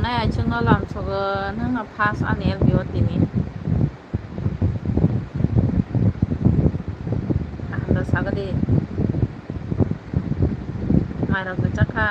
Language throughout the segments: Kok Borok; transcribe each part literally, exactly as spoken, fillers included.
Ai, ai, chwngno lamsogo, nwngno first ani L B o tini. Kaham da sagadi. Mairok da chakha.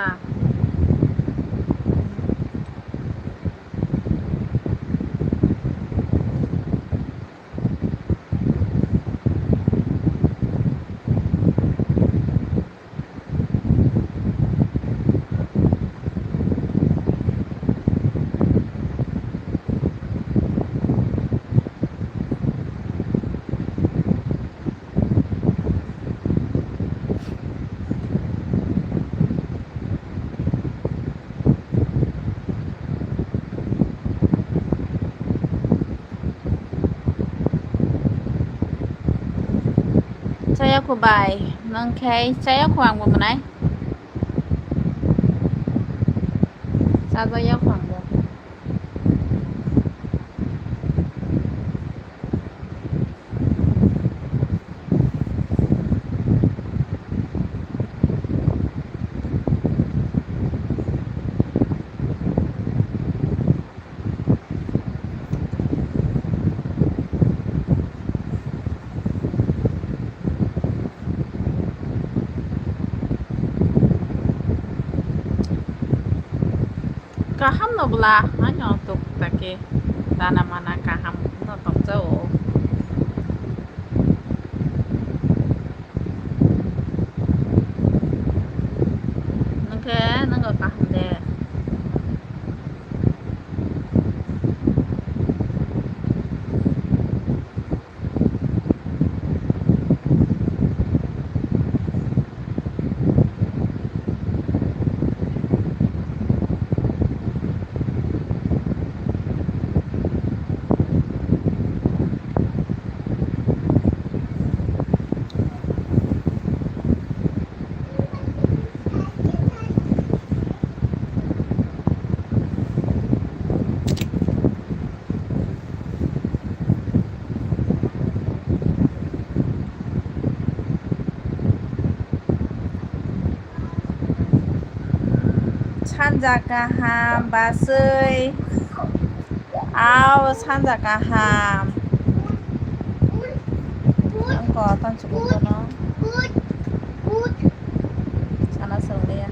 Chaya kho bai, nwng khe chaya kho, ang bo mwnai. Chajaya kho ang bo. Kaham no bwla, haino tuk take dana mana kaham no tokjao. Nwng khe nwng kaham de. Sanja kaham basui. Aw, sanja kaham. Ang ko tan chukun kono. Sana songya.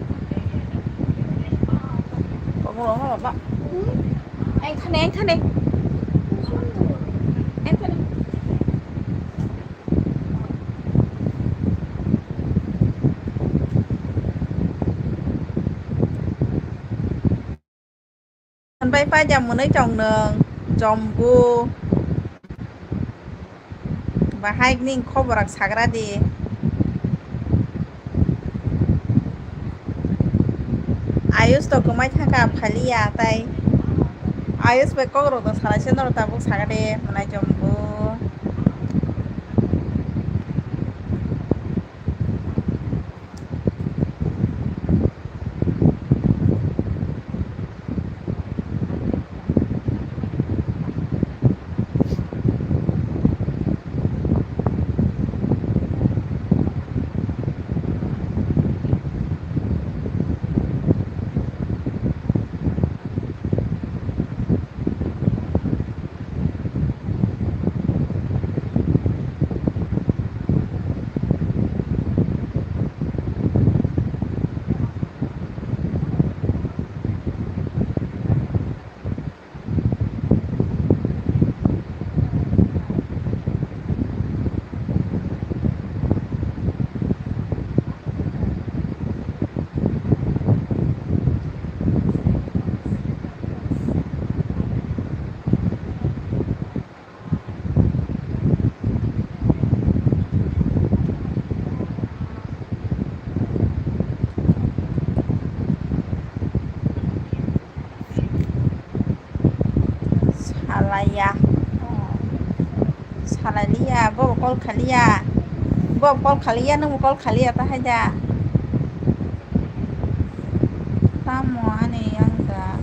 Komo rono ba. Ang thane, ang thane. Ang thane. Bai paida mwnwi tong nwng, Jombu. Bahai ning khoborak sagra di. Ayus to kwmai thangkha phaliya tai. Ayus bai kokrok to salai se norok tabuk sagra di, mwnai Jombu. Salaiya. Salailiya, bo call khaliya. Bo call khaliya, nung call khaliya, ta hai da. Tamo ani yang da.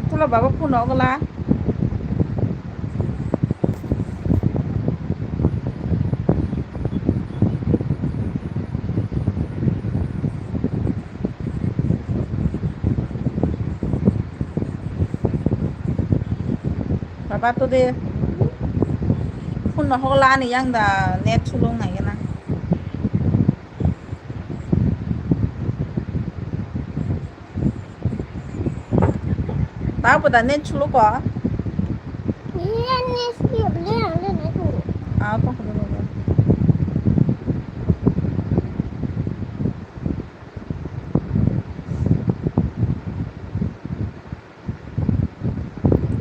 Tulo baba phone ogla. Bato de. Phone no hokla ani yang da net sulung nai gana. Babu da net sulu ko? Iya, net sulu, beli yang ada net sulu. Ah, apa kudu kudu?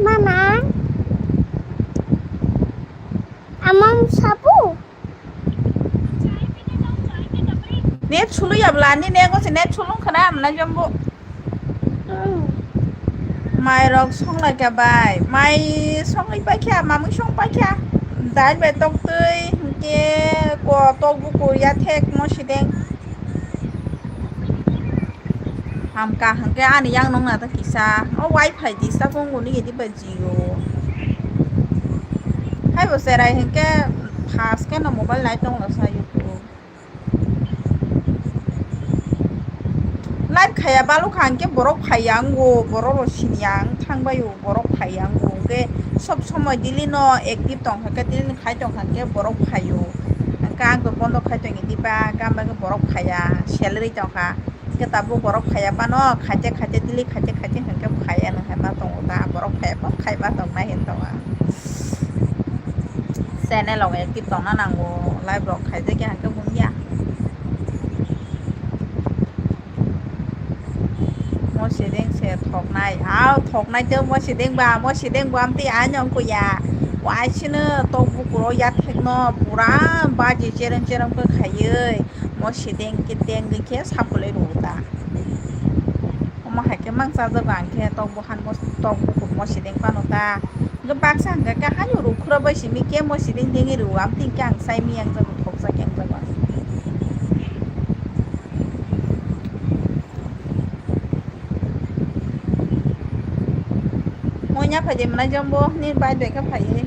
Mama, amam sabu. Net sulu ya bla ni nego se net sulu khana amna jambu. Mai rok song lai ka bai. Mai song lai pai kya, mamui song pai kya. Dai bai tok tui, ke ko tok bu ko ya thek mo sideng. Hamka hwnkhe ani yang nong na ta kisa. O wifi di sa kung guni gidi ba Jio. Hai bo serai hwnkhe fast khe no mobile nai tong la sa YouTube. Live khaya balu kha hwnkhe borok phai ya wngo, borok rok sini ya wng thang bai o, borok phai ya wngo. Hwnkhe sob somoi daily no active tong kha khe, daily no khai tong kha hwnkhe borok phai o. Hwnkhe ang to bondo khai tong di ba, gam bai borok phai ya, salary tong kha. Khe tabuk borok khaya phano, khaite khaite daily khaite khaite hwnkhe khaya nang hai ma tongo ta, borok khaya phano khai ma tong nai hin tongo. Channel rok active tongna nango, live rok khaijak ya hwnkhe hwn ya. Mo sideng se thoknai, ao thoknai tei mo sideng ba, mo sideng bo amtwi anyong kuya. Waisino tok bukuro yathekno pura baji chereng chereng khe khaiwi. Mo sideng khe tengwi khe sapulwi rwo ta. Omo hai khe mang chajago ang khe tok buhan mo tok bukur mo sideng phano ta. Hwnkhe baksa hwnkhe khe haino rwkhwra bai simi khe mo sideng tengwi rwo, amtwi hwnkhe ang chai miyang jago, thokjak yang jago. Moina phai de mwnai jombo ni bai bai khe phai.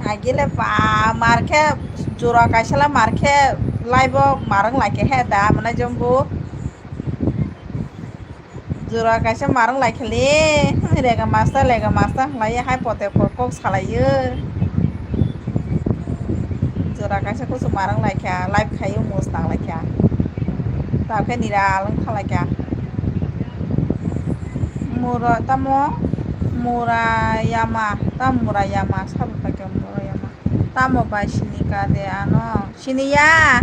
Agile ba mar khe jora kaisa la mar khe live o mar wng lai khe he da mwnai jombo. Jora kaisa mar wng lai khe le, rega masta, lega masta hwnlai hai pote kok kok salai o. Jora kaisa kusu mar wng lai kha, live khai o mos tang lai kha. Tao khe nira alwng thalai kha. Mura tamo, mura yama, tamo mura yama, sabo kha khe mura yama. Tamo bai sini ka de ano. Siniya.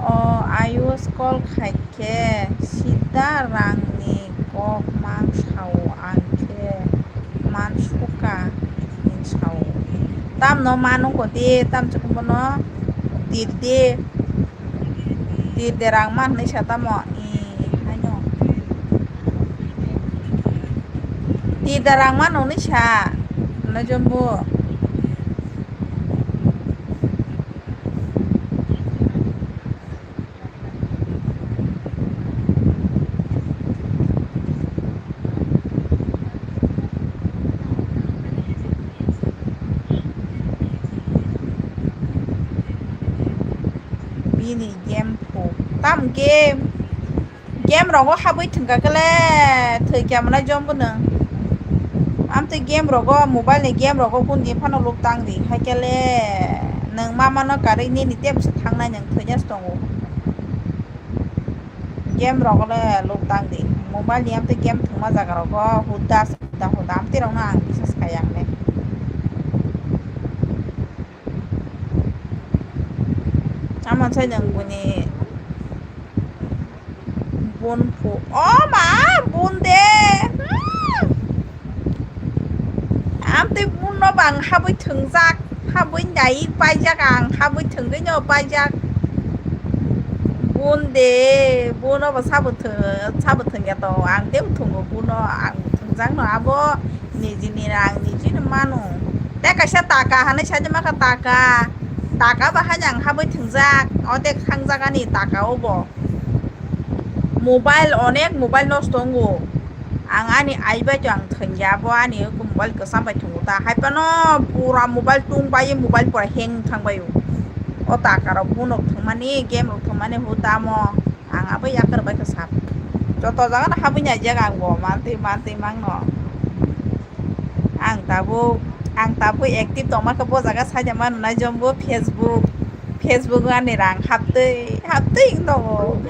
O ayus call khai khe sida rangni kok mang sao ang khe man suka hin sao. Tamno manu ko de tam chukung bono tir de. Tir de rang man hinwi sa tamo. I haino. Tir de rang man hinwi sa. Nai jombo. Bini game phu. Tam game. Game rogo habwi thwngkha khe le thwikya mwnai jombo nwng. Amtwi game rogo, mobile ni game rogo kundwi phano luk tang di. Haikhe le nwng ma mano karwi nini tei bwswk thangnai nwng thwina se tongo. Game rogo le luk tang di. Mobile ni amtwi game thwngma jaga rogo huda se huda huda amtwi rokno ang bisas khai ya hwnwi. Amo sai nwng buni bun phu. O ma, bun de. Hmm. Amtwi bun no bang habwi thwngjak, habwi nai paijak ang, habwi thwngwi no paijak. Bun de, bun no bo sabo thwng, sabo thwngya to, ang de thwngo bun no, ang thwngjak no abo. Nijini rang nijini mano. Te kaisa taka hanai saide maka taka. Taka bahai ang habwi thwngjak, odek thangjak ani taka o bo. Mobile, onek mobile nosto wngo. Ang ani ai bai to ang thwngya, bo ani mobile kwcham bai thwngo ta. Hai phano pura mobile tung bai, mobile pura hang thang bai o. O taka rok bunok thwngmani, game rok thwngmani hu tamo. Ang abo yakar bai khe sap. Joto jaga no habwi naijak ang bo, mantwi, mantwi mangno. Ang tabuk, ang tabuk active tongma khe bo jaga saida mano nai jombo Facebook, Facebook ani rang haptwi, haptwi wng tongo.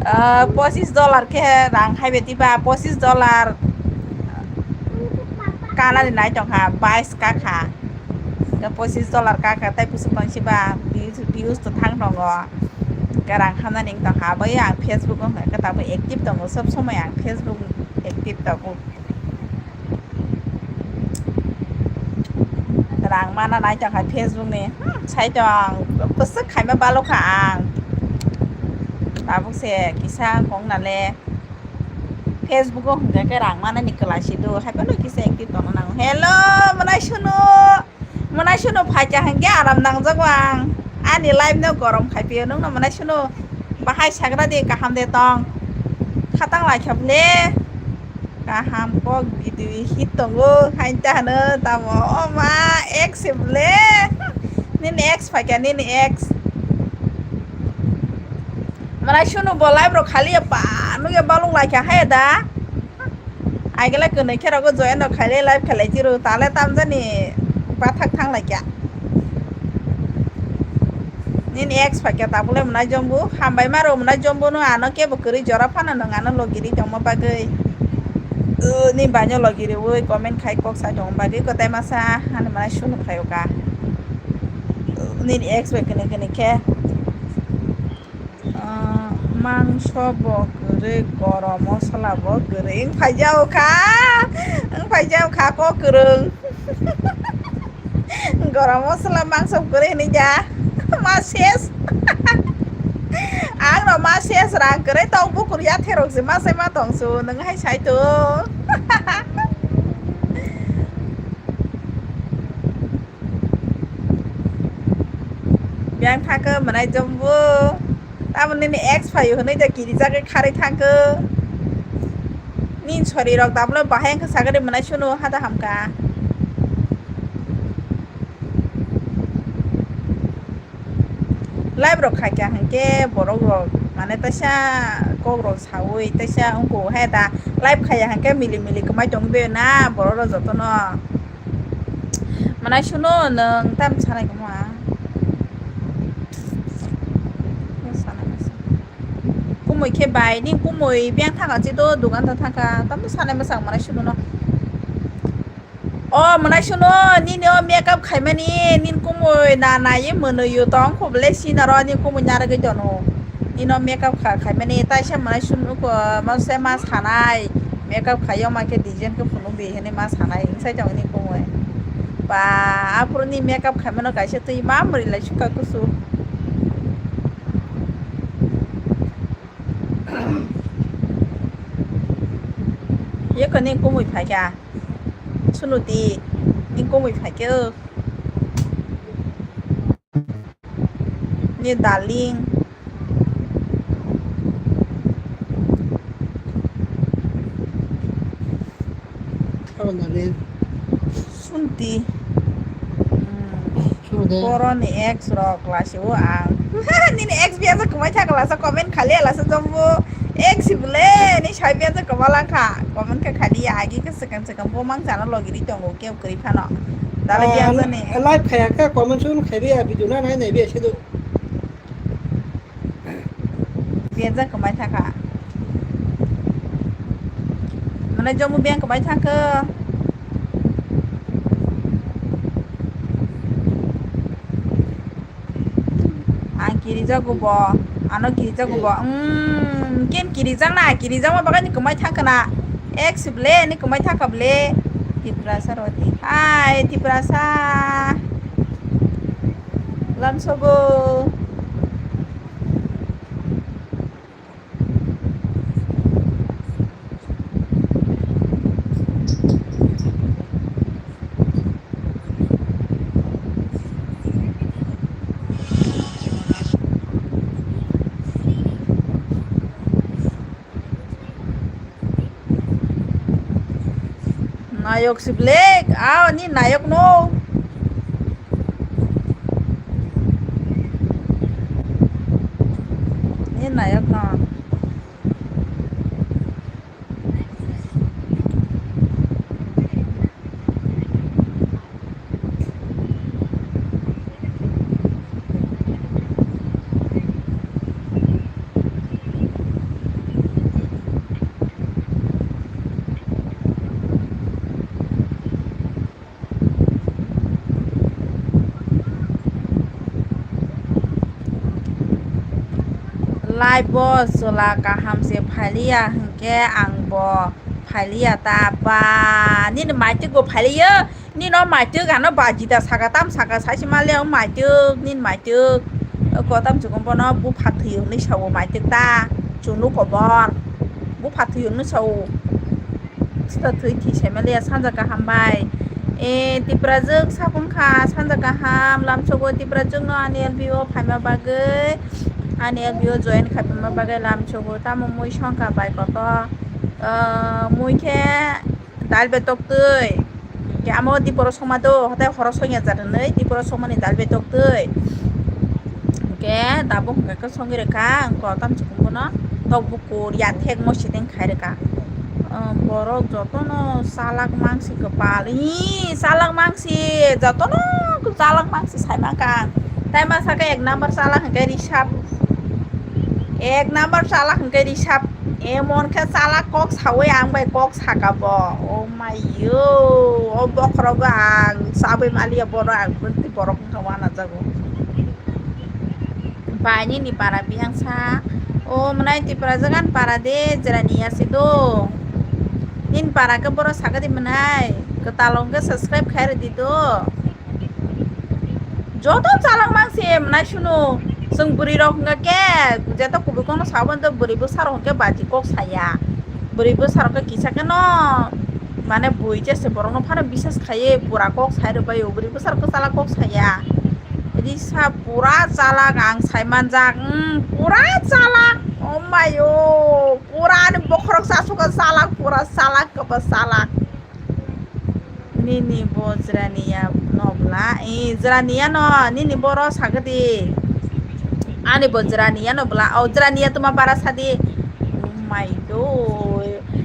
Ah, pochis dollar khe rang haibe diba, pochis dollar kanani nai tongkha, bais kakha. Khe pochis dollar kakha, tei bwswk tongsiba views, views to thang tongo. Khe rang hamnani wng tongkha, abo ang Facebook o hwnkha khe tabuk active tongo, sob somoi ang Facebook active tongo. Rang mana nai tongkha Facebook ni. Hmm, sai tong, bwswk khaima balokha ang. Tabuk se kisa kong nale. Facebook o hwnkha khe rang manani kwlai si do, hai phano kisa active tongna nango. Hello, mwnai sunu. Mwnai sunu phaikha hwnkhe aram nangjago ang. Ani live no gorom khai phio, nwngno mwnai sunu bahai sagra de, kaham de tong. Khatang lai kha bwle. Kaham kok video hit tongo, hain ta hwno tamo. O ma, ex se bwle. Nini ex phaikha, nini ex. Mwnai sunu bo live rok khali ya pa, nugya balung lai kha hai da. Aigele kwnwi khe rogo join rok khaile live khalai chiro tale tamjani bathak thang lai kya. Nini ex phaikya tabule mwnai jombu, hambai maro mwnai jombu no ano kebo kwrwi jora phano nwng ano logiri tongma bagwi. O, ni baino logiri wi comment khai kok sai tongma bagwi kotai masa ani mwnai sunu phaio ka. O, nini ex bai kwnwi kwnwi khe. Ah, mangso bo kwrwi, gorom mosola bo kwrwi. Wng phaijao kha, wng phaijao kha, kok kwrwng. Gorom mosola mangso kwrwi hwnwi ja. Ma ses. Ang no ma ses rang kwrwi tong bukur ya therok se ma sai ma tong su. Nwng hai sai to. Biyang thangkhe mwnai jombo. Tamo nini ex phaio hwnwi da kirijagwi kharwi thangkhe. Nini sori rok dablo bahai wngkha sagari mwnai sunu hada hamkha. Live rok khaikha hwnkhe borok rok mane taisa kok rok sawi taisa wngkho hai da live khaiya hwnkhe mili mili kwmai tongwi na borok rok jotono. Mwnai sunu nwng tam sanai kwma. Kumui khe bai, nini kumui biyang thangkha chido dugan ta thangkha, tamo sanai mwsang mwnai sunu no. O mwnai sunu, nini o makeup khaimani, nini kumui na naiwi mwnwi tong kho bwle sinaro, nini kumui narwgwi tono. Nini o makeup kha khaimani, taisa mwnai sunu ko, mase ma sanai, makeup khaiyo ma khe design khe phunukdi hinwi ma sanai, wngsai tongo nini kumui. Ba, aphuru ni makeup khaimano kaisa twi ma mwrwi lai sukha kusu. Yeko nini kumui phaikha. Sunuti, nini kumui phaikhe o. Ni darling. Abo darling. Sunti. Hmm. Sunu de. Boroni ex rok lasi o ang. Nini ex biya sa kwmai thang lasa comment khali lasa jombo. Ex si bwle ni sai biya sa kwma langkha. Comment khe khali ya agi khe swkang swkang bo mang jana logi ri tongo khe kwrwi phano. Dala biya sa ni. Live khaya khe comment sun khaibi ya video na nai nai biya se do. Biya sa kwmai thangkha. Mane jombo biya kwmai thangkha. Ang kirijago bo, ano kirijago bo. Hmm, ken kirijak na, kirijak ma bagani kwmai thangkha na. Ex bwle, ni kwmai thangkha bwle. Tiprasa roti. Hai, Tiprasa. Lamsogo. Nayok si Black, ah, ni nayok no. Ni nayok no. Live bo chwla kaham se phailiya hinkhe ang bo phailiya ta ba. Nini maitwk bo phailiya, nino maitwk ano bajita saka tam saka saisi maliya maitwk nini maitwk. Kotam chukung bono bupha thwi hwnwi sao maitwk ta chunu kobor bupha thwi hwnwi sao. Sita thwi thi saimaliya sanja kaham bai. E, Tiprajwk sapung kha sanja kaham lamsogo Tiprajwk no ani L B O phaima bagwi, ani L B O join khaima bagwi lamsogo tamo mui songkha bai koto. Ah, mui khe dal betok twi. Khe amo diporo soma do, hote horo songya jat hinwi diporo somani dal betok twi. Hwnkhe tabuk hwnkhe khe songwi rwkha, ang kotom chukung bono tok bukur ya thek mo seteng khai rwkha. Borok jotono chalak mangsi kwpal, ih, chalak mangsi, jotono chalak mangsi sai mankha ang. Tai masa khe ek number chalak hwnkhe Rishabh, ek number chalak hwnkhe Rishabh. Emon khe chalak kok saui ang bai kok saka bo. Oh my yo, o bokhorogo ang chabwi maliya bono ang bwtwi borok wngkha wanajago. Bai nini para bihang sa, o mwnai Tiprajwk ani para de jera ni ya se do. Nini para khe boro saka di mwnai, kwtal wngkhe subscribe khai rwdi do. Joto chalak mangse mwnai sunu. Chwng bwrwi rok hwnkha khe jeto kubui kono sabo hwnkhe bwrwi bwsa rok hwnkhe baji kok saya. Bwrwi bwsa rok khe kisa kheno mane bui jese borok no phano bisas khaiwi pura kok sai rwbaio. Bwrwi bwsa rok khe chalak kok saya. Risa pura chalak ang sai manjak. Umm, pura chalak. Oh my o. Pura ani bokhorok chasukha chalak, pura chalak, kwbangma chalak. Nini bo jwraniya no bwla? Eh, jwraniya no, nini boro sagadi. Ani bo jwraniya no bwla? O jwraniya tuma bara sadi. Oh my do.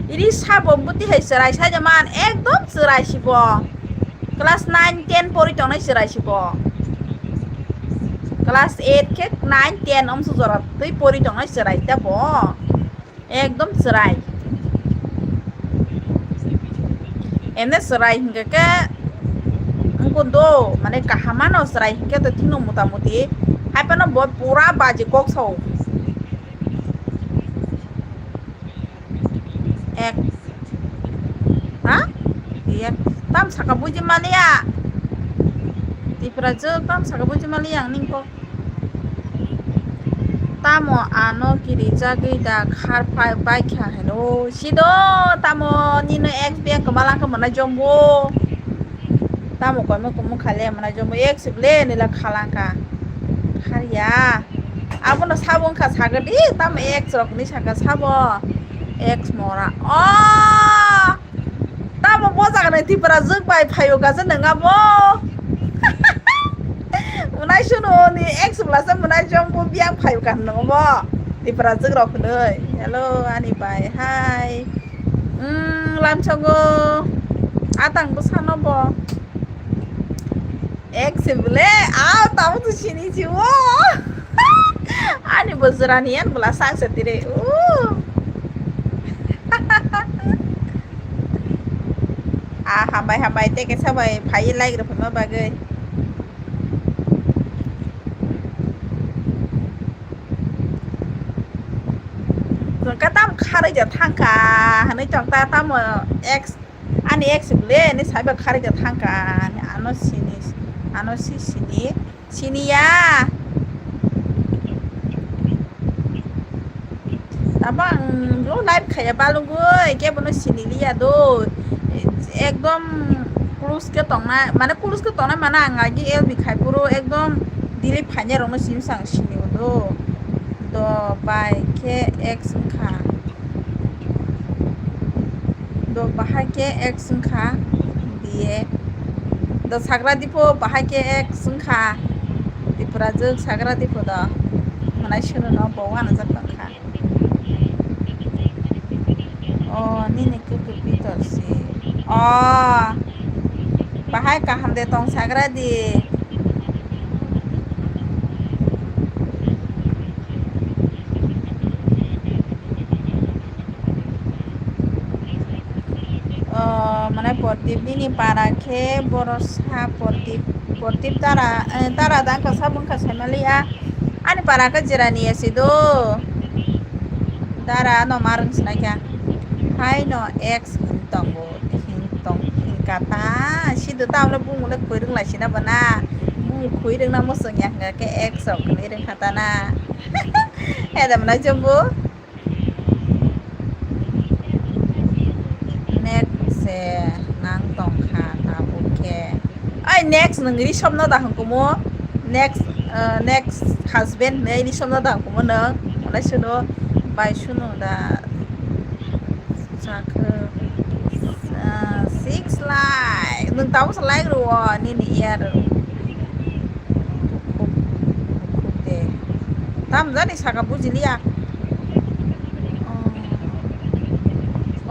Ini sabo buti hai chwrai sai jaman, ekdom chwrai sibo. Class nine ten pori tongnai chwrai sibo. Class eight khe nine ten omsu jora twi pori tongnai chwrai ta bo. Ekdom chwrai. Ene chwrai hinkhe khe wngkon do, mane kaham ano chwrai hinkhe to thino mota moti. Hai phano bo pura baji kok sao. Ek. Ha? Ek. Tam saka buji maliya. Tiprajwk tam saka buji maliya ang ningkok. Tamo ano kirijagwi da khar pai baikha hino. Sido tamo nino ex beng kwma langkha mwnai jombo. Tamo koimo komo khale mwnai jombo ex bele nila khalangkha. Khariya. Abono sabo wngkha sagadi tamo ex rok hinwi saka sabo. Ex mora. Oh! Tamo bo jaga nai Tiprajwk bai phaio kaisa nwnga bo. Mwnai sunu ni ex bwlasa mwnai jombo biyang phaio ka nwngo bo. Tiprajwk rok hinwi. Hello ani bai hai. Umm lamsogo. Atang bwsano bo. Ek se bole, ah, tamo to sini si, oh. Ani bo jwrani yan bwla sang se tire, oh. Ah, hambai, hambai, te kesa bai, phai like rw phunma bagwi. Jwng ka tam kharwi ja thangka, hwnwi tong ta tamo ex. Ani ex bole ni saiba kharwi da thangka, ani ano sini, ano si sini, sini ya. Tamo ang lo live khaya balugwi, kebono sini liya do. Ekdom close khe tongnai, mane close khe tongnai mane ang agi L B khai phuru ekdom delete phainai rokno sini sang sini do. Do bai khe ex wngkha. Do bahai khe ex wngkha. Ye. Do sagra dipo bahai ke ek sungkha. Tipura jwk sagra dipo do. Manai sunu no bo wana jak tongkha. O nini kuku pitor si. O bahai kaham de tong sagra di. O, mane Pordip nini para khe borosa Pordip, Pordip dara, eh, dara da wngkha sabo wngkha saimaliya. Ani para khe jerani asi do. Dara no ma rwng sinai kha. Hai no ex hin tongo, hin tong, hin kata. Sido ta wle bung wle khoi rwng lai sina bana. Bung khoi rwng na mo swng ya hwnkha khe ex rok hinwi rwng kha ta na. He da mwnai chwng bo. Next se nang tongkha tabuk khe. Ai, next nwng ri somno da hwnkumo? Next, uh, next husband hinwi ri somno da hwnkumo nwng? Mwnai sunu bai sunu da. Sakhe, ah, six like. Nwng tabuk se like rwo nini year. Bukhuk, bukhuk de. Tam jani saka bujiliya. Oh.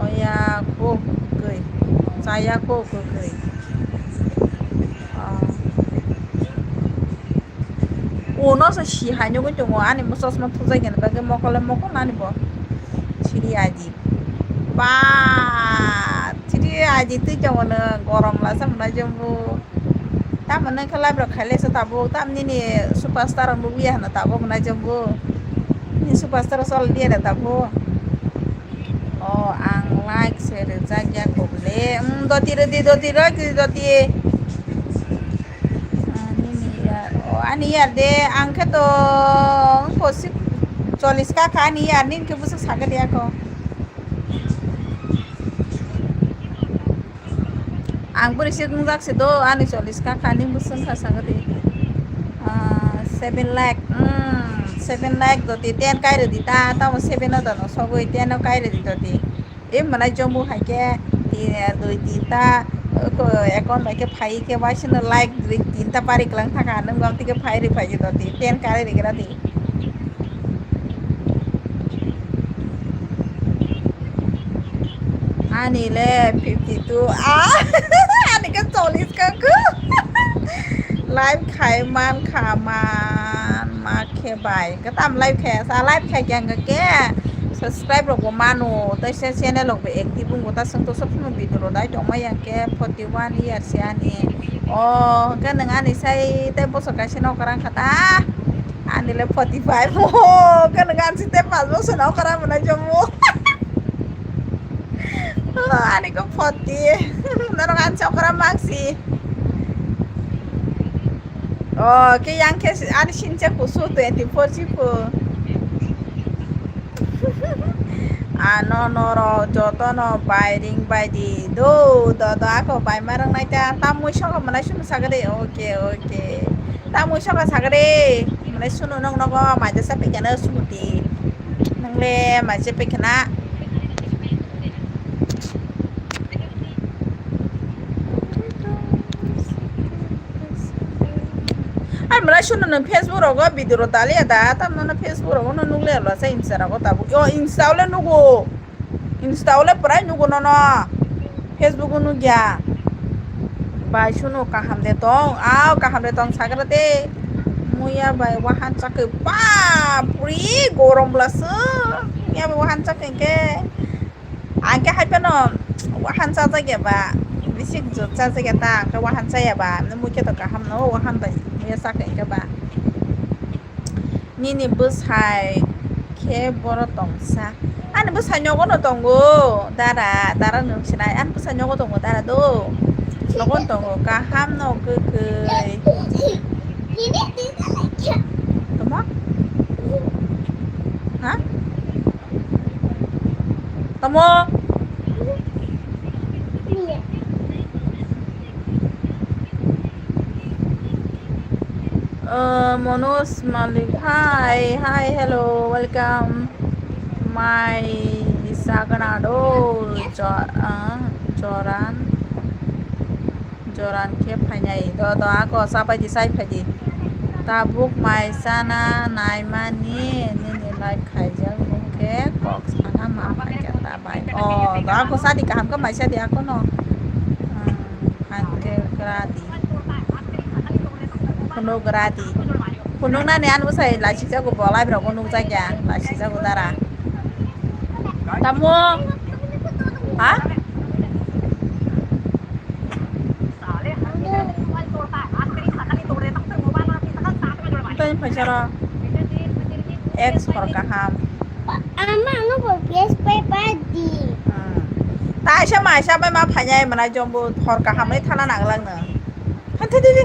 Oya kho kwkwi. Chaya kho kwkwi. Oh. Uno se si hai nugui tongo, ani bo chosma thukjagani bagwi mokol le mokol ani bo. Siri aji. Ba, siri aji twi tongo no, gorom lasa mwnai jembu. Tamo nang khe live rok khaile se tabuk, tam nini superstar rok nugwi ya hwnna tabuk mwnai jembu. Nini superstar chol liya da tabuk. O, ang like se rijak ya kho bole. Mm, doti rw di, doti rw di, doti. Ah, nini yar. O, ani yar de, ang khe to, wngkho si chollish ka kha ani yar, nini khe bwswk sagadi ako. Ang bwrwi se wngjak se do, ani chollish ka kha, nini bwswk wngkha sagadi. Ah, seven lakh, mm, seven lakh doti, ten kai rw di ta, tamo seven o dono sogwi, ten o kai rw di doti. E mwnai jombo hai khe tin, dui tinta, uh, ko-, account bai khe phai khe waisano like rwi tinta pari kwlang thaka, nwng bam twi khe phai rwi phai khe doti, ten kari rwi gra di. Ani le fifty two, ah, ani khe chollish ka kho. Live khai man kha, man ma khe bai. Khe tam live khai sa, live khai khe ang khe subscribe rok bo mano, tei se channel rok bo active wng bo, ta chwng to sob somo video rok dai tong ma yang khe forty one year se ani. O, hwnkhe nwng ani sai tei bosor kaisa nokra wngkha ta? Ani le forty five. O, hwnkhe nwng ani sai tei panch bosor nokra mwnai jomo. O, ani khe forty. Norok ani sai okra mangsi. O, khe yang khe ani sincha kusu twenty four chipo. Ano norok jotono bai ring bai di do, do, do, ako bai ma rang nai ta, tamui soka mwnai sunu sagade, oke, oke. Tamui soka sagade, mwnai sunu nong nogo, maja sa pekana sumuti. Nang le maja pekana. Ai, mwnai sunu nwng Facebook rogo video ro daliya da, tamno no Facebook rogo no nukliya lo sa Insta rogo tabuk. Yo, Insta ole nugo. Insta ole prai nugo nono. Facebook o nukya. Bai sunu kaham de tong. Aw, kaham de tong sagra de. Muya bai wahan chakhe. Bap re, gorom bwla se. Muya bai wahan chakhe ke. Ang khe hai phano wahan chajak ya ba, bisi jot chajak ya ta, ang khe wahan chaya ba, mui khe to kaham no wahan bai mui ya chakha hwnkhe ba. Nini bwsai khe boro tongsa. Ani bwsai nogo no tongo, dara, dara nwng sinai, ani bwsai nogo tongo dara do. Nogo no tongo, kaham no kwkhwi. Tamo? Ha? Tamo? Uh, Manoj Malik, hi, hi, hello, welcome. My Saganado, Jo-, uh, Joran. Joran khe phainai. Do, do, ako chapai di, chai phai di. Tabuk mai chana naimani nini live khaijak, bo khe kok sana ma phaikha ta bai. O, do, ako cha di, kaham khe mai cha di, ako no. Hmm, phan khe gra di. Phunuk gra di. Phunuk nani ano bwsai lachijago, bo live rok bo nukjakya, lachijago dara. Tamo? Ha? Tei phaisaro. Ex hor kaham. Ama, ano bo P S Five di. Hmm. Ta isa ma isa bai ma phainai mana jombo hor kaham bai thana nanglang no. Hanthe di di.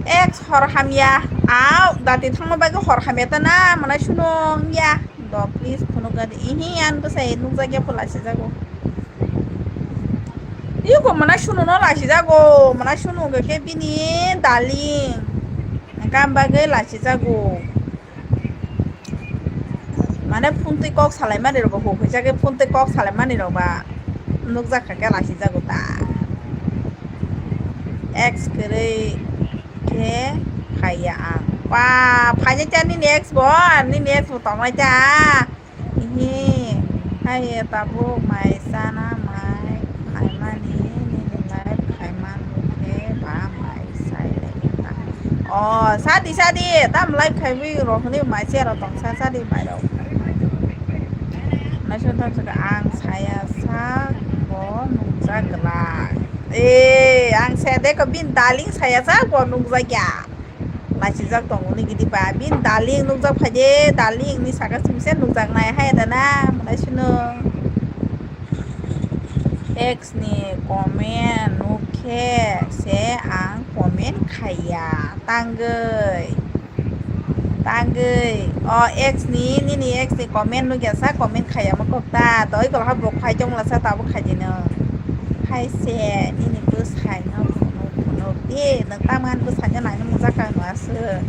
Ex hor hamya. Au, dati thangma bai hor hamya ta na, mana suno ya. Do, please, phunuk gadi. Ihi, an bwsai nukjakya pho lachijago. Iko mana suno no lachijago, mana suno khe bini darling. Hingkhe am bagwi lachijago. Mane phone twi kok salaimani rok bo huk hwjagwi phone twi kok salaimani rok ba nukjak kha khe lachijago ta. Ex kwrwi khe phaiya ang. Ba, phainai ta nini ex bo, nini ex bo tongnai ta. Ihi, hai tabuk mai chana mai phaimani nini live khaimani khe ba mai sai lai ta. O, sadi, sadi, tam live khaiwi rok hwnwi mai se rok tong sa, sadi mai rok. Naising tong sa ang saya sak bo nungjak glak. E, ang saya de ko bin darling saya sak bo nungjak ya. Laisijak tongo ni gidi ba. Bini darling nukjak phaide, darling ni saka simi se nukjak nai hai da na, mwnai sino. Ex ni comment nukhe se ang comment khaiya. Tangwi. Tangwi. O ex ni, nini ex ni comment nukya sa comment khaiya ma kok ta. Doi kol ha bo khai chong la sa tabuk khai di no. Hai se nini bwsai no phunuk phunuk di. Nang tamo ani bwsai no nai nung jak kha no aswk.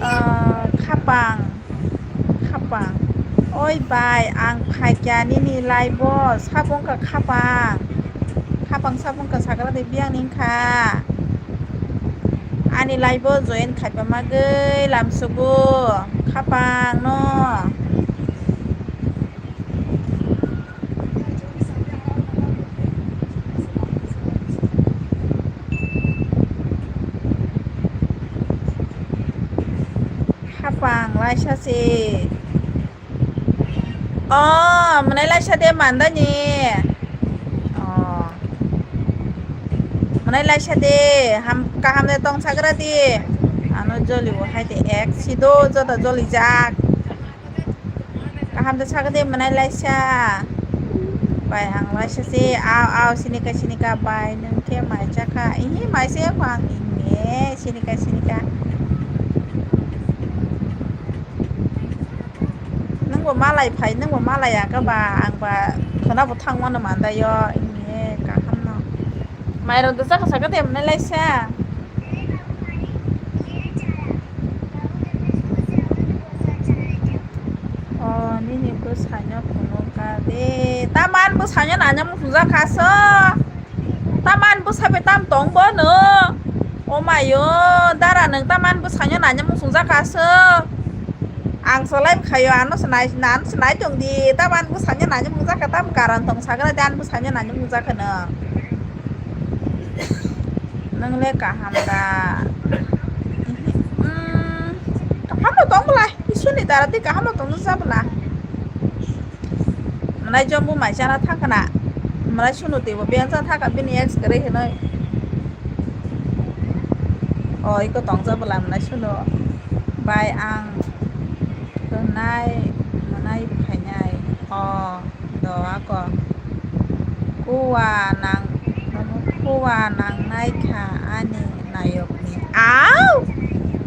Ah, khapang, khapang. Oi bai, ang phaikya nini live o, sabo wngkha khapang. Khapang sabo wngkha sagra de biyang ni wngkha. Ani live o join khaipa magwi lamsugo, khapang no. Khapang laisa se. O, mwnai laisa de mandani. O. Mwnai laisa de, ham, kaham de tong sagra di. Ano joli bo hai de ek sido joto joli jak. Kaham de sagade mwnai laisa. Bai ang laisa se, aw, aw, sinika, sinika, bai, nwng khe mai chakha. Ihi, mai se, ang ihi, sinika, sinika. Nwng bo malai phai, nwng bo malai ya khe ba, ang ba khwna bo thang mano mandaio, ihi, kaham no. Mairok da chakha sagade mwnai laisa. O, nini bwsaino phunukha de. Taman bwsaino nanya muchungjak kha so. Taman bwsa bai tam tong bo no. O mayo, dara nwng taman bwsaino nanya muchungjak kha so. Ang solai khayo, ano se nai, ano se nai tong di. Taman bwsaino nanya muchungjak kha, tam karan tong sagra de, ano bwsaino nanya muchungjak kha no. Nwng le kaham da? Ihi, mm, kaham no tong bwlai. Isuni dara twi kaham no tong jak bwla. Mwnai jombo mai chana thang khna. Mwnai sunu twi bo biyang chana thang kha bini ex kwrwi hinwi. O, iko tong jak bwla mwnai sunu. Bai ang khwnai mwnai phainai. O. Do ako. Kuwa nang, kuwa nang naikha ani nayokni. Au!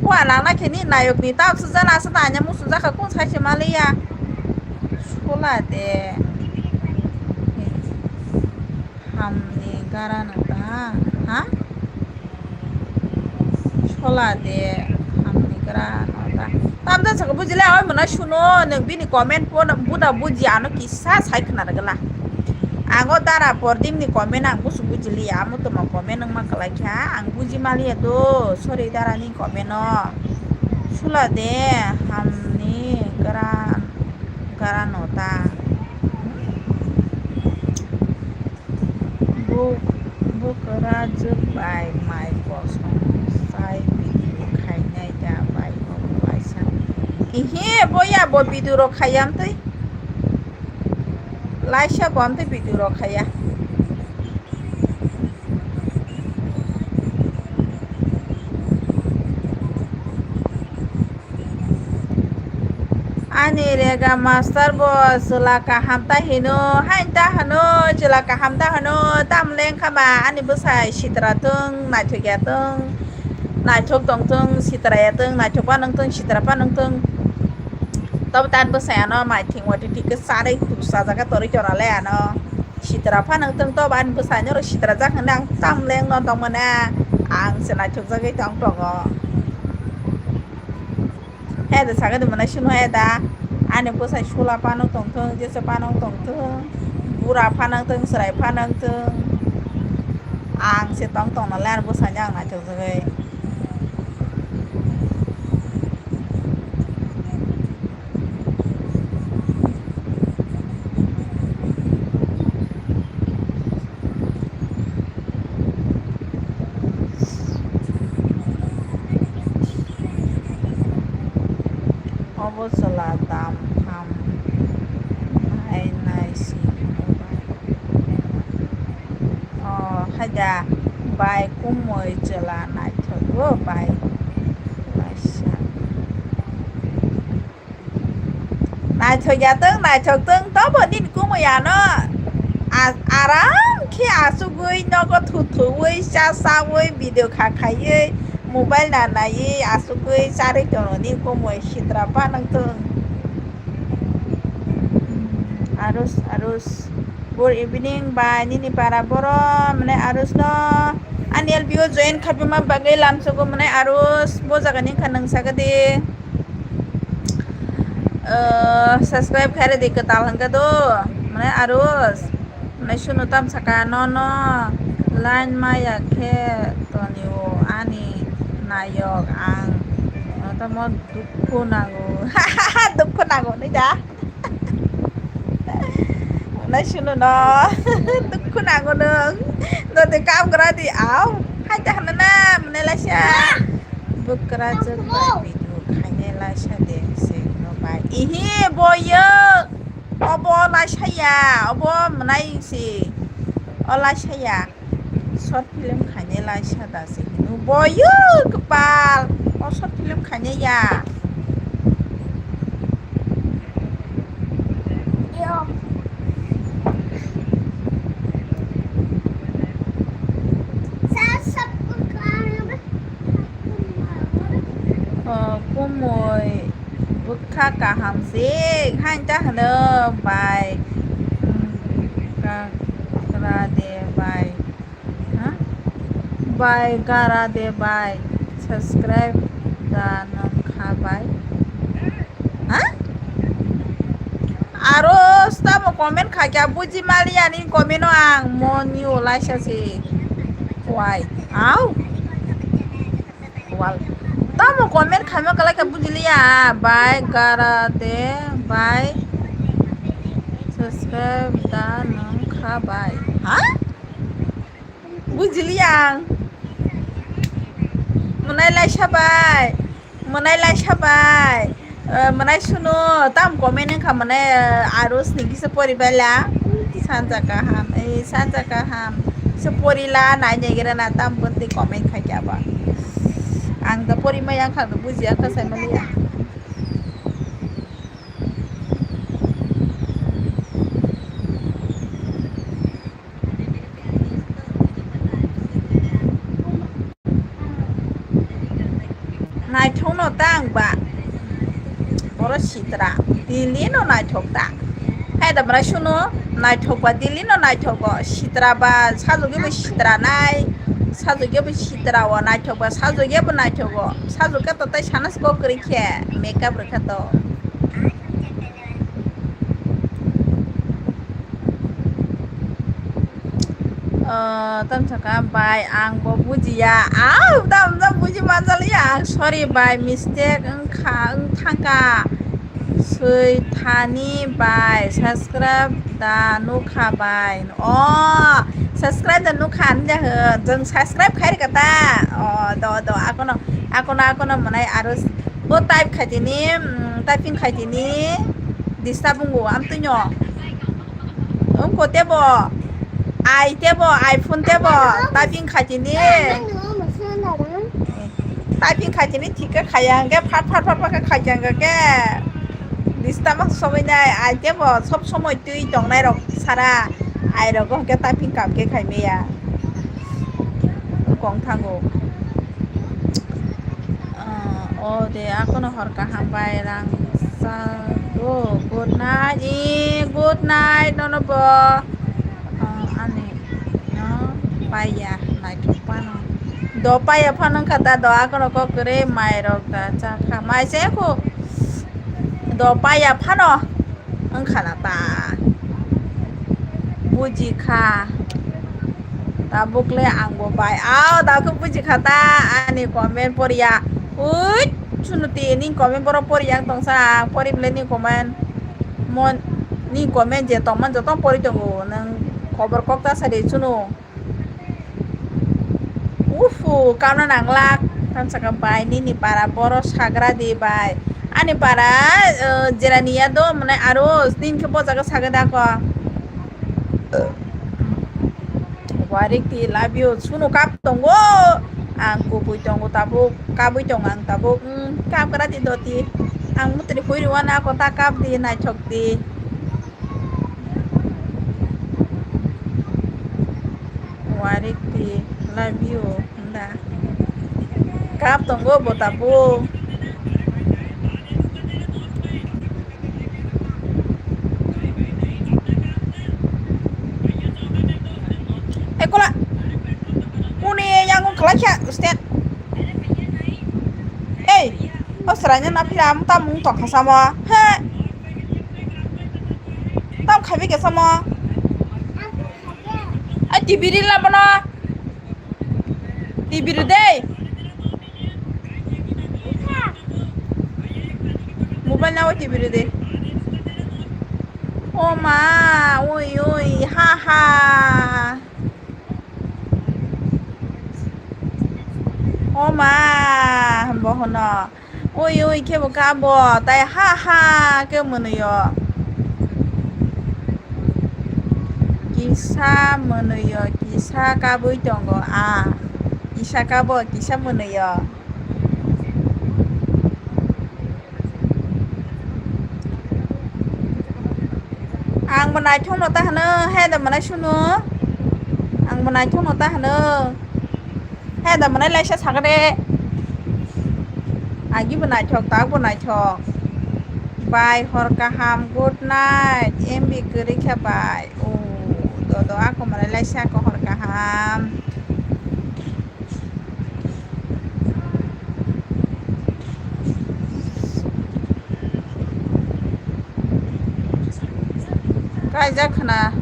Kuwa nang naikha ni nayokni. Tao sujana asa tanya musu jaka kun sai se maliya. Sula de. Hamni gara nang ta. Ha? Sola de hamni gra no ta. Tam da saka bujile oi mwnai suno nwng bini comment po buda buji ano kisa sai khna rwgwla. Ang o dara Pordip ni comment ang busu bujiliya, amo toma comment wngma kwlai kha, ang buji maliya do, sorry dara ni comment no. Sula de hamni gara, gara nota. Bu, bu kwrajwk bai mai kosom sai video khainai da bai bo kaisa. Ihi, boya bo video rok khayam twi. Laisa bo amtwi video rok khaya. Ani rega master bo chwla kaham ta hino, hain ta hano, chwla kaham ta hano, tam leng khama ani bwsai sitra tong, naithok ya tong, naithok tong tong, sitra ya tong, naithok pa nang tong, sitra pa nang tong. Tobo tan bwsai ano mai thing wati thik khe charwi tusa jaga torwi tora le ano. Sitra phano wng tong, tobo ani bwsai norok sitra jak hwnwi ang tam leng no tong mano, ang se naithok jagwi tong tongo. He da saga de mwnai sunu he da, ani bwsai sula phano tong thung, jesa phano tong thung, bura phano tong, chwrai phano tong, ang se tong tong no le ani bwsai no ang naithok jagwi. Obo chwla dam ham hai nai si. O haida bai kumui chwla naithogo bai. Naithok ya tong, naithok tong, tobo nini kumui ano. A-, aram khe asugwi nogo thuthuwi, cha chawi, video kha khaiwi, mobile na naiwi, asugwi charwi tono nini kumui sitra pa nang tong. Arus, arus. Good evening, bai nini para boro, mane arus no. Ani L B O join khaipima bagwi lamsogo, mane arus, bo jaga ni kha nang sagadi. Eh, subscribe khaire di kwtal hwnkhe do, mane arus, mane sunu tam saka no no line maya khe tonio ani nayok ang, no tamo dukhu nango, dukhu nango ni da, mane sunu no dukhu nango nung, no de kam gra di au, hai ta hana na, mane laisa. Bwkrajwk bai video khainai laisa de se no bai. Ihi boyok. Obo laisa ya. Obo mwnai se. O laisa ya. Short film khainai laisa da se hino. Boyok kwpal. O short film khainai ya. O, kumui bwkha kaham se, hain ta hwno bai, mm, ka-, kra de bai, ha? Bai gara de bai, subscribe da nang kha bai. Ha? Aro tamo comment kha kya buji mali ani comment o ang moni o laisa se. Why? Au? Wal. Tamo comment khaima kala kya bujiliya. Bai gara de bai subscribe da nang kha bai. Ha? Bujiliya ang. Mwnai laisa bai. Mwnai laisa bai. Eh, mwnai sunu tam comment wngkha mwnai, eh, arus ni kisa pori baila. Sanja kaham. Eh, sanja kaham. Se pori la nai nai gira na tam bunti comment khai kya ba. Ang da pori maya kha bujiya kha sai maliya. Naithokno ta ang ba. Boro sitra. Dili no naithok ta. Hai da mara suno naithok ba dili no naithok o. Sitra ba sajogwi bo sitra nai. Sajogwi bo sitra o naithok ba sajogwi bo naithok o. Sajokhe to tai sana se kok kwrwi khe makeup rwkha to. Tam saka bai ang bo bujiya. Au, tam, tam buji manjaliya ang. Sorry bai, mistake wngkha, wngthangkha. Swi thani bai, subscribe da nukha bai. O, subscribe da nukha ani jaho. Jeng subscribe khai rika ta. O, do, do, akono, akono, akono manai aro s-, bo type khai tini, mm, typing khai tini. Disturb wngwo, amtwino. Wngkho tebo, ai tebo, iPhone tebo, typing khaitini. Typing khaitini thik khe khaya hwnkhe phat phat phat phat khe khaikha hwnkhe khe. Disturb ma sogwi nai, ai tebo sob somoi twi tongnai rok sara, ai rogo hwnkhe typing kam khe khai maya. Wngkong thango. Ah, o de, akono hor kaham bai rang sa-, o, good night, ee, good night, nono bo, ah, ani, no, paiya, naithok phano. Do paiya phano wngkha ta, do akono kok kwrwi mai rok da cha kha, mai se kho, do paiya phano. Wngkha na ta. Buji kha. Tabuk le ang bo bai. Ao, da khe buji kha ta. Ani comment poriya. Ui, chunu ti ni comment borok poriya ang tongsa. Ang pori bole ni comment. Mon, ni comment je tongman joto pori tongo. Nang khobor kok ta sadi chunu. Ufu, kauna nanglak. Tamsaka bai, nini para boro sagra di bai. Ani para, eh, jeraniya do, mane aro, nini khe bojago saga da ko. Warik di, love you. Sunu kap tongo. Ang kubui tongo tabuk, kabui tongo ang tabuk. Hmm, kap kara di doti. Ang mutri hui ruwa na ko ta kap di, naithok di. Warik di, love you, hwnda. Kap tongo bo tabuk. Ekola. Uni yang khalai kha, stand. Ei, o sranya na phira, tam mung tong kha samo. He. Tam khabi ke samo. Ai, T V rila bono. T V ri dei. Mobile na o T V ri dei. O ma, oi, oi, ha, ha. O ma, bo hono. Ui, ui, khe bo kabo, tai ha ha khe mwnwi o. Kisa mwnwi o, kisa kabui tongo a. Kisa kabo, kisa mwnwi o. Ang bo naithok no ta hwno, he da mwnai sunu. Ang bo naithok no ta hwno. He da mwnai laisa sakade. Agi bo naithok, tak bo naithok. Bai hor kaham, good night. M B kwrwi khe bai. O, do do, ako mwnai laisa ako hor kaham. Kaijak khna.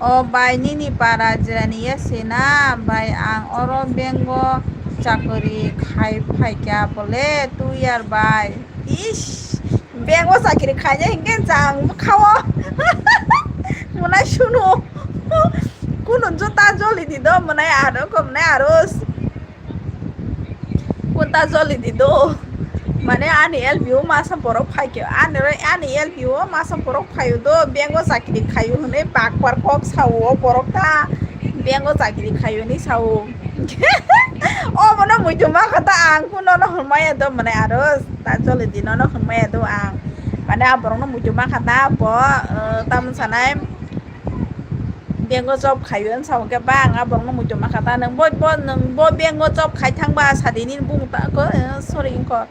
O bai, nini para jirani ya se na bai, ang oro bank o chakri khai phaikha bole two year bai. Ish, bank o chakri khaina hinkhe jang bwkhao. Mwnai sunu. Kunu juta joli di do mwnai aro ko mwnai aro. Kunta joli di do. Mane ani L P o masa borok phaikhe, ani, ani L P o masa borok phaio do, bank o chakri khaio hwnwi bakpar kok sao o borok ta, bank o chakri khaio hwnwi sao. Obono muitu ma kha ta, ang kunono hwnmaya do, mane aro ta joli di nono hwnmaya do ang. Mane a borokno muitu ma kha ta, bo, eh, tamoni sanai, Bank o job khaio wngsa hwnkhe ba ang a borokno muitu ma kha ta, nwng bo, bo, nwng bo bank o job khai thang ba sadi nini bung ta ko, eh, sorry wngkho.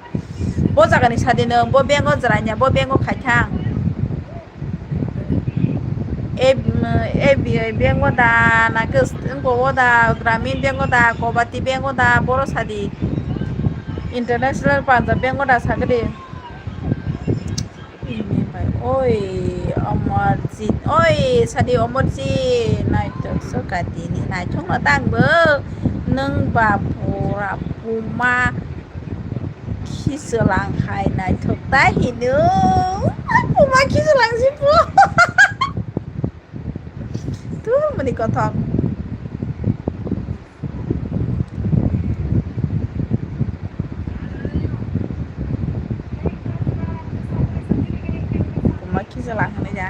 Bo jaga ni sadi nwng bo bank o jwraina, bo bank o khai thang. A, A B I bank o da, na khe wngkho o da, Gramin bank o da, Kobati bank o da, boro sadi. International Punjab bank o da sagadi. Oi, Amarjit, oi, sadi Amarjit, naithok so katini, naithok no tangbo, nwng ba pura puma khichwlang hai naithok ta hino, ai, puma khichwlang si po. Tu mani kothok. Kuma kisa lang hwnwi da.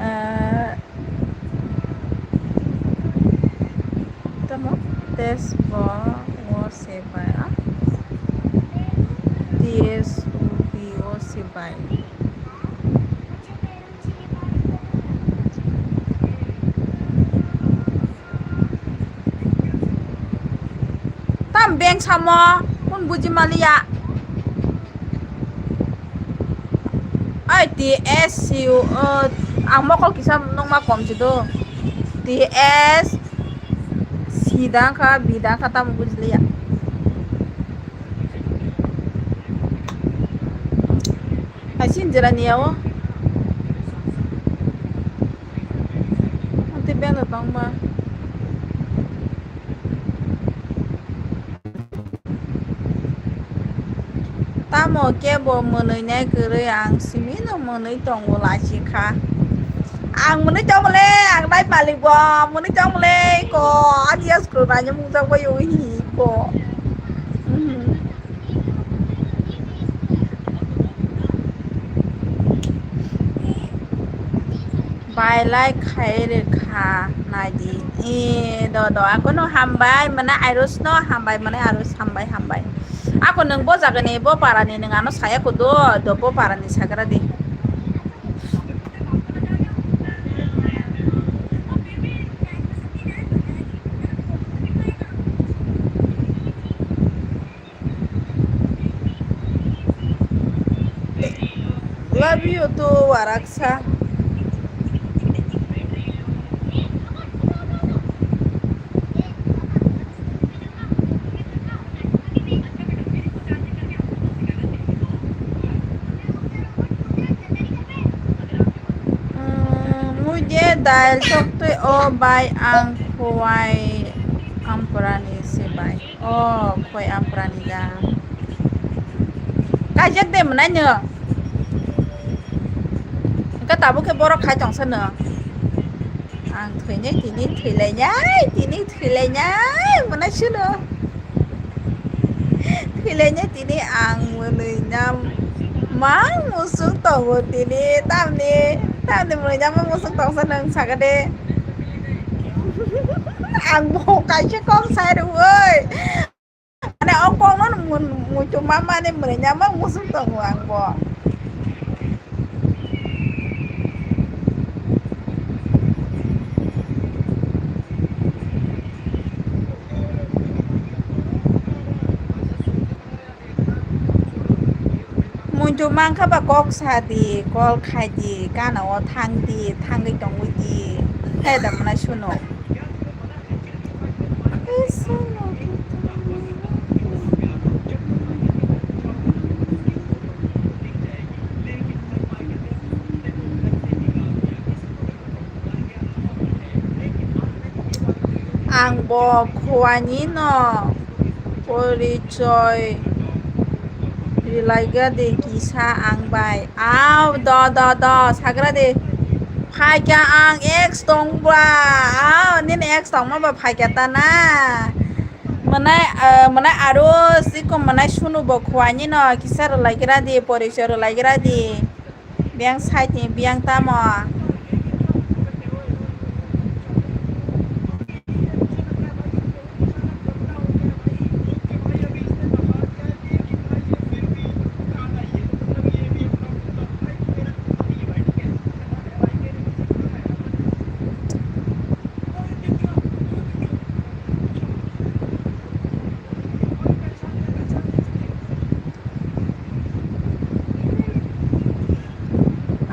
Eh, tamo test bo wo se bai, ah? T S O B wo se bai. Tam beng samo, kun buji maliya. Ai T S C U, uh, ang mokol kisa nungma kom si do. T S C dang kha, B dang kha, tam buji liya. Hai sin jera niya o. Ang tei beng no tong ma. Tamo kebo mwnwi nai kwrwi, ang simi no mwnwi tongo lachi kha. Ang mwnwi tongmole, ang nai malik bo mwnwi tongmole ko, ani ya school bai mung jak bai ui hi ko. Mhm. Bai lai khai rwkha naidi. E, do, do, akono hambai, mane Airus no hambai, mane Airus hambai, hambai. Ako nwng bo jagani, bo parani nwng ano saya kudo, do bo parani sagra di. Love you too, Waraksa. Mui je dail soktwi o bai ang khowai amprani se bai. O khoi amprani da. Kaijak de mwnai no. Engka tabuk khe borok khai tongsa no. Ang thwinai tini thwilainai, tini thwilainai mwnai suno. Thwilainai tini ang mwnwi nam mang musuk tongo tini, tamni, tamni mwnwi nam mang musuk tongsa nwng saka de. Ang bo kaisa kok sai rwui. Mane o kokno muitu mamani mwnwi nyama musuk tongo ang bo. Muitu mankha ba kok sa di, call khai di, gana o thang di, thangwi tongwi di. Khe da mwnai suno. Ang bo khuani no porichoi rwlaiga de kisa ang bai. Aw, do, do, do, sagra de. Phaikha ang ex tongba. Aw, nini ex tongma ba phaikha ta na. Mwnai, ah, mwnai aro siko mwnai sunu bo khuani no kisa rwlaigra di, porichoi rwlaigra di. Biyang side ni biyang tamo.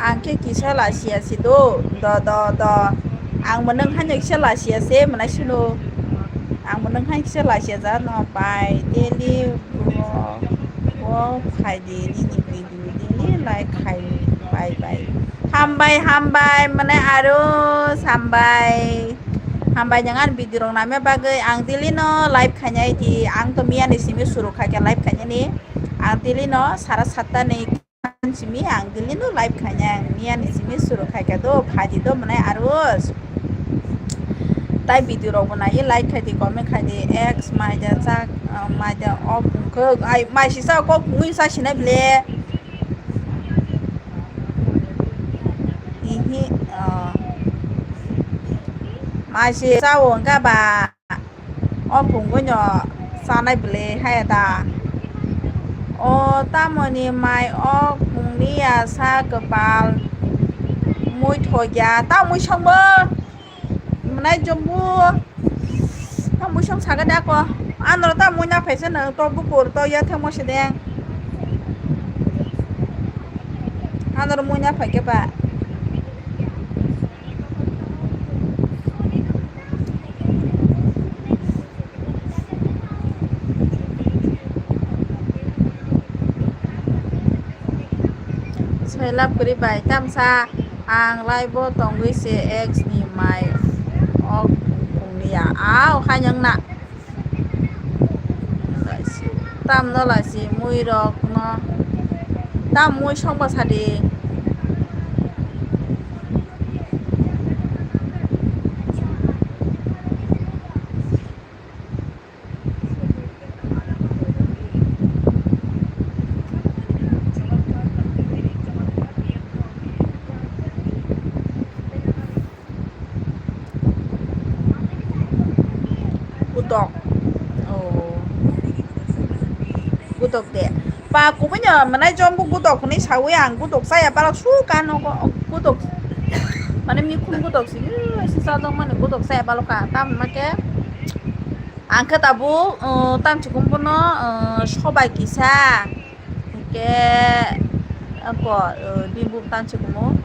Ang khe kisa lachiya si do, do, do, do. Ang mwnwng haino kisa lachiya se mwnai sino. Ang mwnwng haino kisa lachiya ja no pai daily bo, bo khai di nini video daily like khai. Bye bye. Hambai, hambai, mane aro hambai. Hambai nang ani video rok naima bagwi ang daily no live khainai di. Ang to miya ni simi suru khaikha live khainani. Ang daily no sara satta ni simi ang daily no live khainai. Ang miya ni simi suru khaikha do, phaidi do mane aro. Tai video rok bo nai like khai di, comment khai di, ex mai da chak, ah, mai da off wngkha. Ai, mai sisa kok mui sa sinai ble. Ihi, ah. Mai se sao wngkha ba. O phungwi no chanai bwle haya da. O tamoni mai o phungni ya sa kwpal mui thokya ta mui songbo. Mwnai jumbo. Ta mui song saga da ko. Anoro ta mui na phaisa nang to bukur to ya thangmo se deng. Anoro mui na phaikhe ba. Selap kwrwi bai tamsa ang live o tongwi se ex ni mai ok phungni ya. Au khainang na. Tam no lai si mui rok no. Tam mui song ba sadi. Gutok. Oh. Gutok de. Pa kubui no manai jom bu gutok ni sawi ang gutok saya pala su ka no ko gutok. Mane mi khum gutok si, si sa dong mane gutok saya pala ka tam ma ke. Ang khe tabuk, uh, tamchikum bono, uh, sobai kisa, hwnkhe, ako, uh, bini bumung tamchikumo.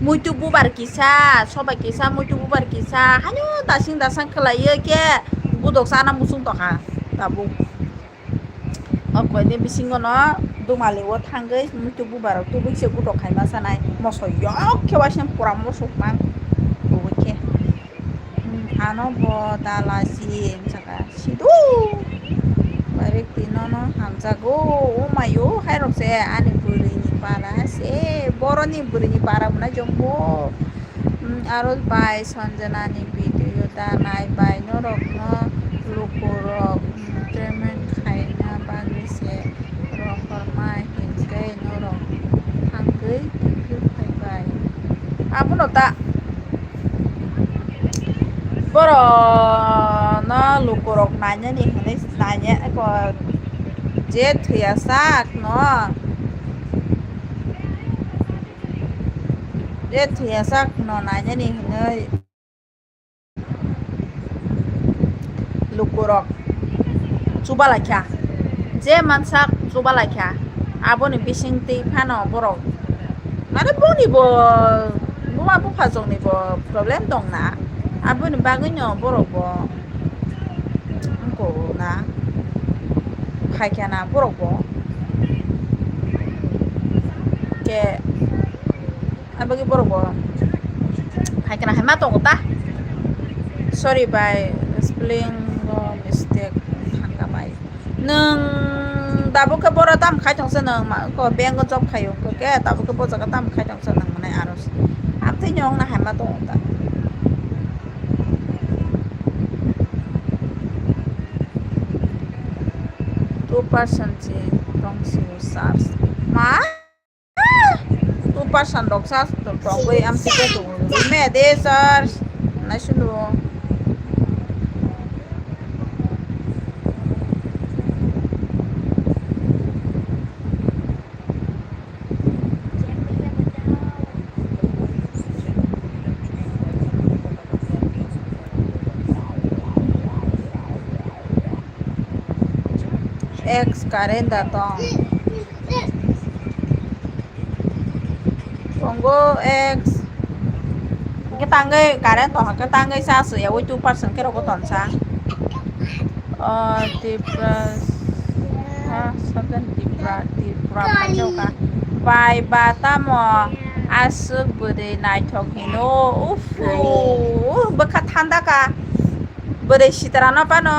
Muitu bubar kisa, sobai kisa, muitu bubar kisa, haino dasing dasang khlaiyo khe, gudok sana muchung tongkha tabuk. O koini bisingo no dumali o thangwi muitu bubar rok tubui se gudok khaima sanai, moso yok khe waising pura mosok mang tubui khe. Hmm, ano bo dala si wng saka sidu. Bairek twi nono hamjago, o mayo, hairok se ani bwrwini para se, boroni bwrwini para mwnai jombo. Hmm, aro bai Sanjana ni video da nai bai norokno lukurok, hmm, treatment khaina bagwi se rohorma hinkhe norok thangwi kiphil phaibai. Abono ta. Borok no lukurok nainani hinwi naina eko je thwiya sak no, je thwiya sak no nainani hinwi lukurok chubalaikha, je mansak chubalaikha, aboni bising twi phano borok mane boni bo buma bupha jokni bo problem tongna, aboni bagwino borok bo wngkona phaikha na borok bo ke. Aboni borok bo phaikha na hai ma tongo ta. Sorry bai, spelling o mistake thangka bai. Nwng tabuk khe boro tam khai tongsa nwng ma ko bank o job khai wngkha khe tabuk khe bo jaga tam khai tongsa nwng mwnai aro. Amtwi nwng na hai ma tongo ta. Two percent si tong si sars. Ma? Two percent rok sa tongwi amtwi khe tong me de sars. Nai sunu. Ex current da tong. Tongo ex. Hwnkhe tangwi current tong hwnkhe tangwi sa swi yaui two percent khe rogo tonsa. O Tipra, ha, saben Tipra, Tipra phaijao ka. Bai ba tamo. Aswk bwrwi naithok hino, uff, bwkha thanda ka. Bwrwi sitra no phano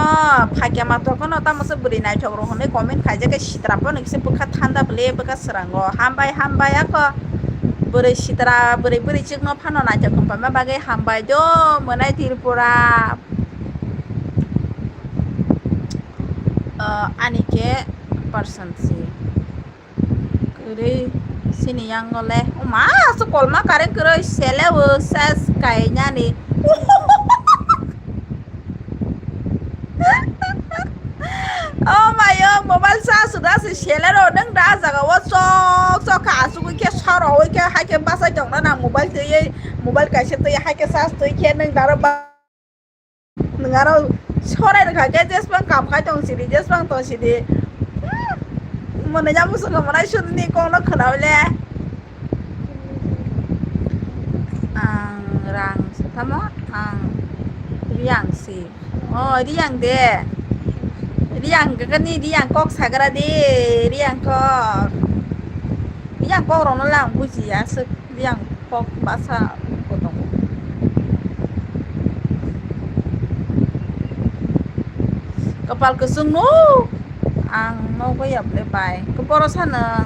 phaikya ma tokno tamo se bwrwi naithok rok hwnwi comment khaijak khe sitra phano kisa bwkha thanda bwle bwkha swrango. Hambai, hambai ako. Bwrwi sitra, bwrwi bwrwi chwkno phano naithok wng paima bagwi hambai do mwnai Tripura. Ah, ani khe person si. Kwrwi sini yango le. Oma, aswk kolma kare kwrwi sele o ses kainani. Oh my, oh, mobile charge da se sele ro, nang da jaga o sok sok kha, aswk khe saro, oi khe hai khe basa jong na mobile twi, mobile kaisa twi, hai khe charge twi khe nang da ro ba. Nwng aro sorai rwkha khe jesbang kam khai tong sidi, jesbang tong sidi. Hmm. Mwnwi ya muchung khe mwnai sudni kokno khwnawi le. Ang rang se tamo, ang Riyang si. Oh, Riyang de. Riyang gagani Riyang kok sagra de, Riyang kok. Riyang kok rokno lang bujiya se. Yang kok basa ko tongo. Kapal kwchwng no ang nogo ya ble bai. Khe boro sano.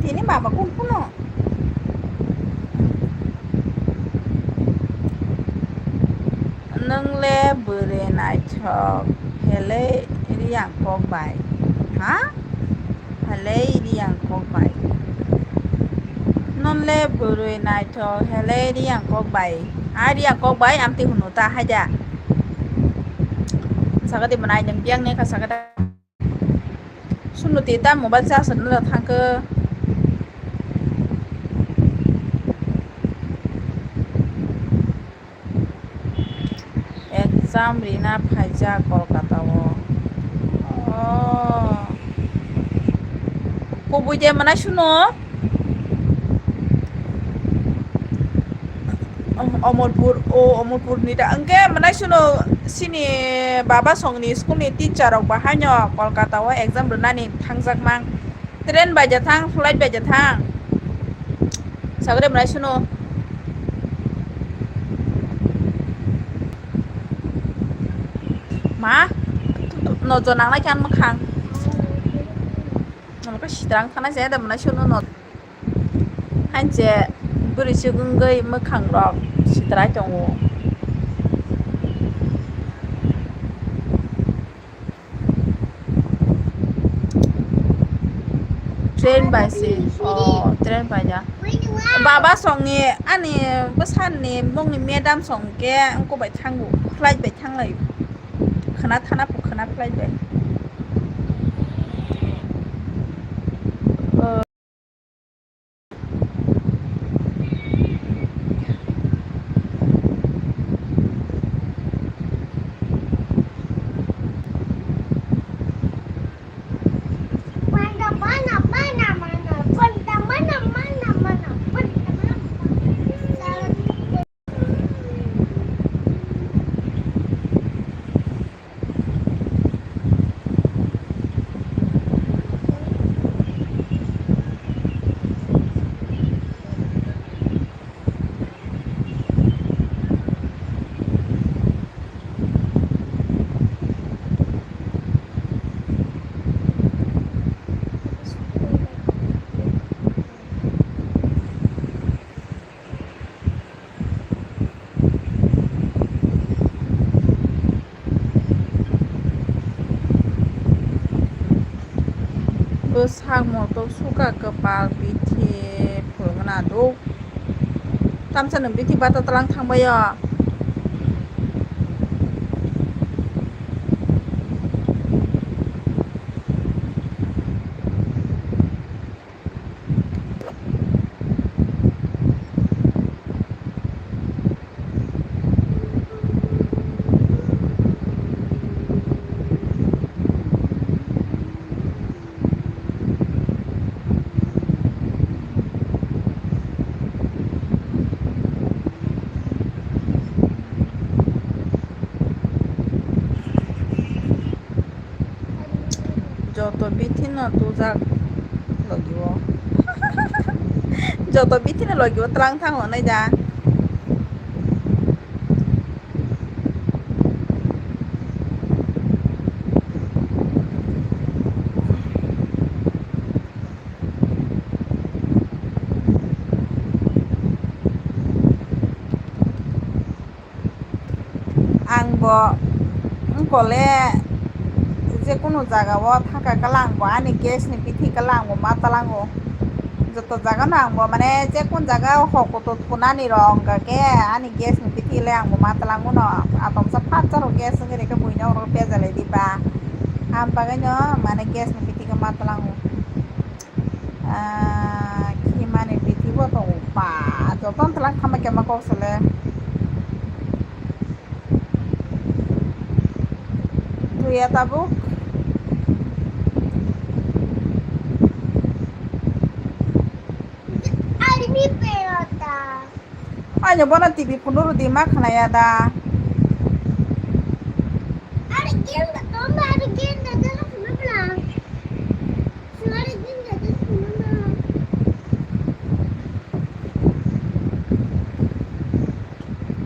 Tini mama kung kuno. Nwng le bwrwi naithok, helai Riyang kok bai. Ha? Helai Riyang kok bai. Nwng le bwrwi naithok, helai Riyang kok bai. Ha, Riyang kok bai, amtwi hwnwi ta haida. Saka di mwnai nwng biyang ne kha saka da. Sunuti ta mobile charge rwna thangkhe. Exam rina phaijak Kolkata o. Oh. Kubui de mwnai suno? Omorpur, o Omorpur ni da. Hwnkhe mwnai suno sini baba songni school ni teacher rok bahaino Kolkata o exam rwnani thangjak mang. Train bai ja thang, flight bai ja thang. Sagre mwnai suno. Ma, no jo nangnai khe ang mwkhang. Nokha sitrang thana se da mwnai suno no. Hainse bwrwi chuk wngwi mwkhang rok sitrai tongo. Train bai se, oh, train bai ya. Baba songni ani bwsani mungni madam song khe wngko bai thango, flight bai thanglaio. Khwna thana pho khwna flight bai. Bwsak motok suka kwpal bithi phulgwna duk. Tamsa nwng bithi bata tlang thangbaio. Joto bithi no tujak logi o. Joto bithi no logi o tlang thango nai da. Ang bo wngkole je kunu jaga o thangkha kala ang bo ani gas ni bithi kala ang bo ma talango. Joto jaga no ang bo mane je kun jaga o hoko to thunani rok wngkha khe ani gas ni bithi le ang bo ma talango no. Atomsa phat jaro gas wngkhe rikhe buino oro bejalai di ba. Am bagwi no mane gas ni bithi khe ma talango. Ah, khimani bithi bo tongo ba, jotono twlang kha ma kema kok sale. Tuya tabuk. Ani bono T V phunuru di ma khnaya da.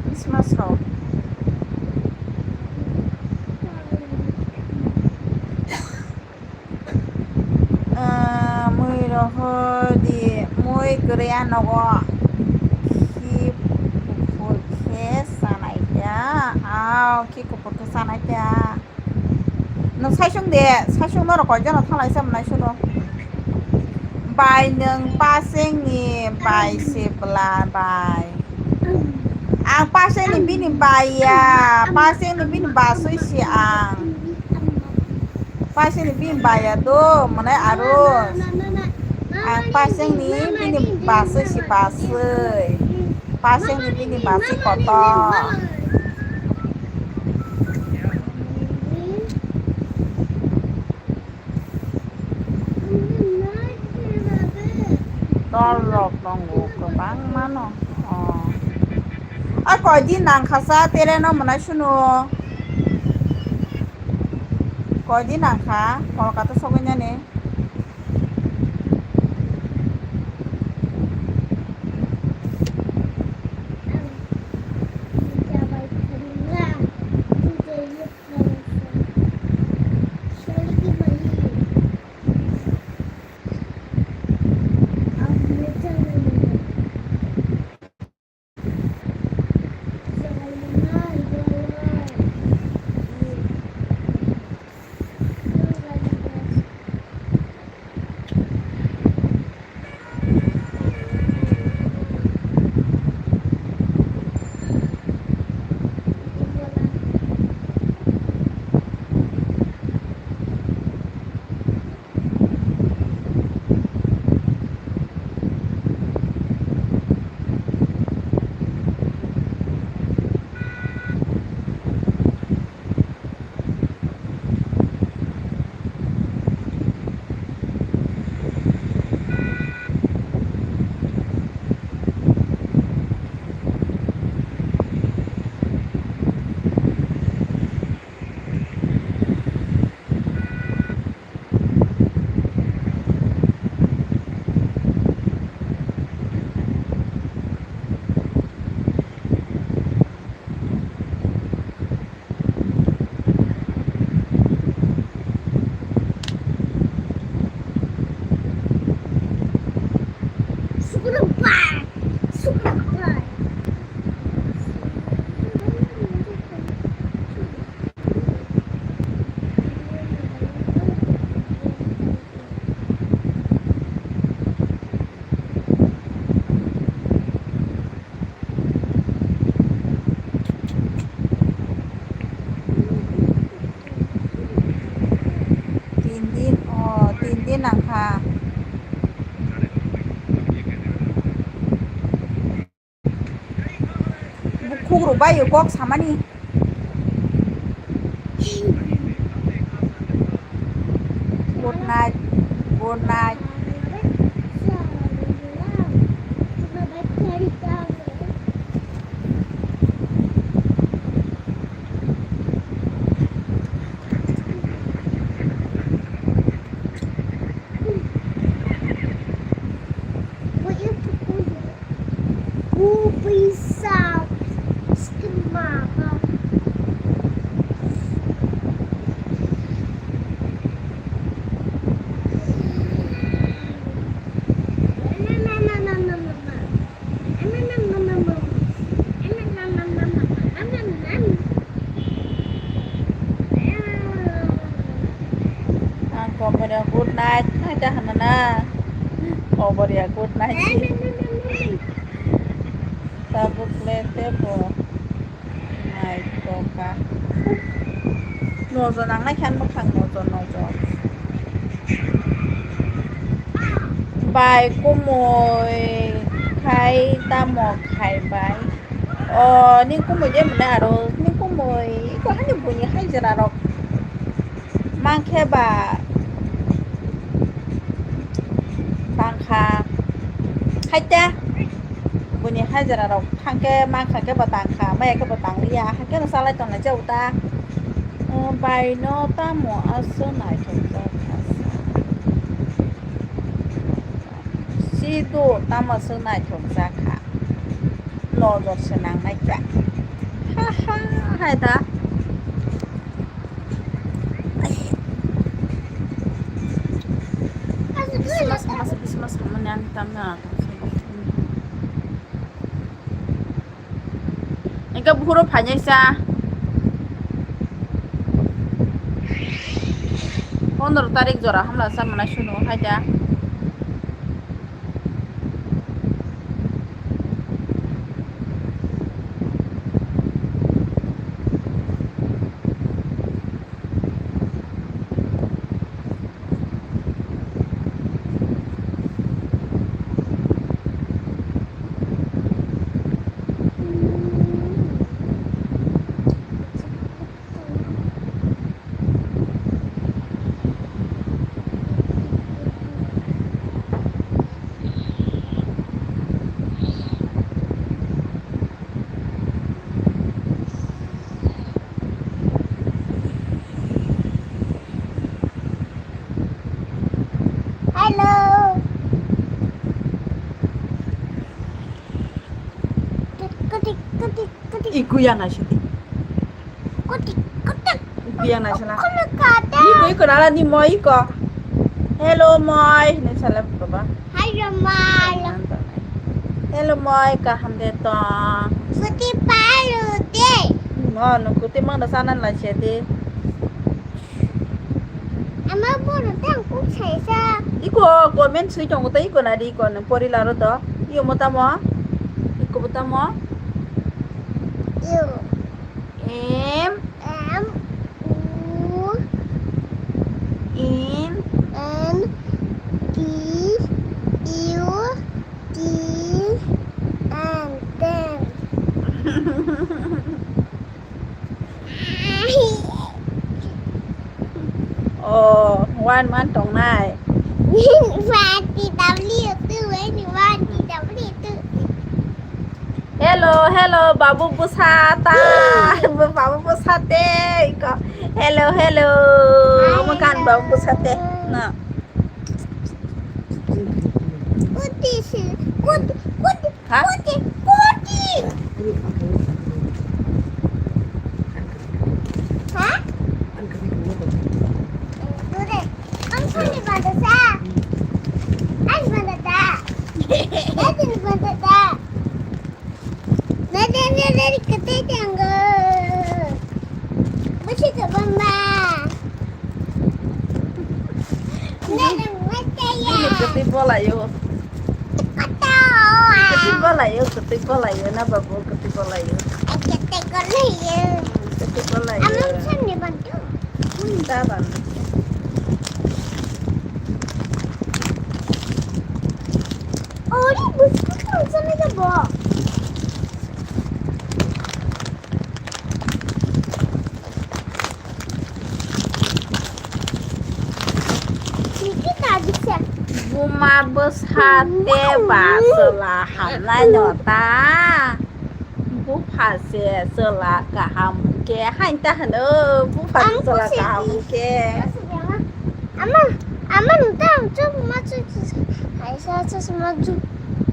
Christmas rok. Ah, mui rohor di, mui kwrwi a nogo. Khi kuphur khe chanai ta. Ao, khi kuphur khe chanai ta. Nwng saisung de, saisung norok koi jano thanglai se mwnai suno. Bai nwng pasengni bai se bwla bai. Ang pasengni bini bai ya, pasengni bini basui si ang. Pasengni bini bai ya do, mwnai aro. Ang pasengni bini basui si basui. Pasengni bini basui kotor. Dol rok tongo kwbangma no. Oh. A koi din nang kha sa tere no mwnai suno. Koi din nang kha Kolkata sogwi nani. Tin din, oh, tin din nangkha. Bukhuk rok bai kok samani. Good night, good night. Night, night hana na. Khobor ya, good night. Tabuk le tebo. Naitoka. Nojo nangnai khe ang bwkhak nojo, nojo. Bai kumui khai tamo khai bai. O, ni kumui de mwnai aro, ni kumui iko hani buini hai jora rok. Mankhe ba tangkha. Haite buini hajra rok thangkhe mankha khe bo tangkha, maya khe bo tangliya, hakhe no salai tongnai je uta. Bai no tamo aswk naithok jak kha sa. Sidu tamo aswk naithok jak kha. Nojor se nangnai kha. Ha ha, hai da. Bismas, masa bismas hamani ang tamna. Engke buhuro phainai sa. Pondro tarik jora hamla sa mana sunu hai da. Hello. Kutik, kutik, kutik. Ikuya na sidi. Kutik, kutik. Ikuya na sila. Kuno kata. Iko, iko, nala ni moi iko. Hello, moi. Ni sala baba. Hello, moi. Hello, moi, kaham de tong. Kuti palu de. Mo, no kuti mang da sanan la sidi. Ama bono tang kuk saisa. Iko comment sui tongo tei iko nari iko nang pori laro do. Iyo mo tamo? Iko bo tamo? Iyo. M. M. U. N. N. T. U. T. N. Ten. Oh, one month tongnai. One T W two, any one T W two. Hello, hello, babu bwsa ta. Babu bwsa te. Iko. Hello, hello. Hi, omo kan hello. Babu bwsa te. Na. Kuti si, kuti, kuti. Ha? Kuti, kuti. Ha? Dure. Ang sani bata sa. Ang bata ta. Ang bata ta. Nade, nade, kete tanggo. Busi ke bamba. Nade, mata ya. Kete bola yo. Kata. Kete bola yo, kete bola yo, na babu, kete bola yo. Kete bola yo. Kete bola yo. Amang sani bantu. Hmm, da bantu. Ori, busi ke sani ke bo. Buma bwsa te ba chwla hamnai no ta. Bupha se chwla kaham khe hain ta hwno, bupha se chwla kaham khe. Ama, ama nwng ta ang chuk ma chuk hai sa chuk ma chuk.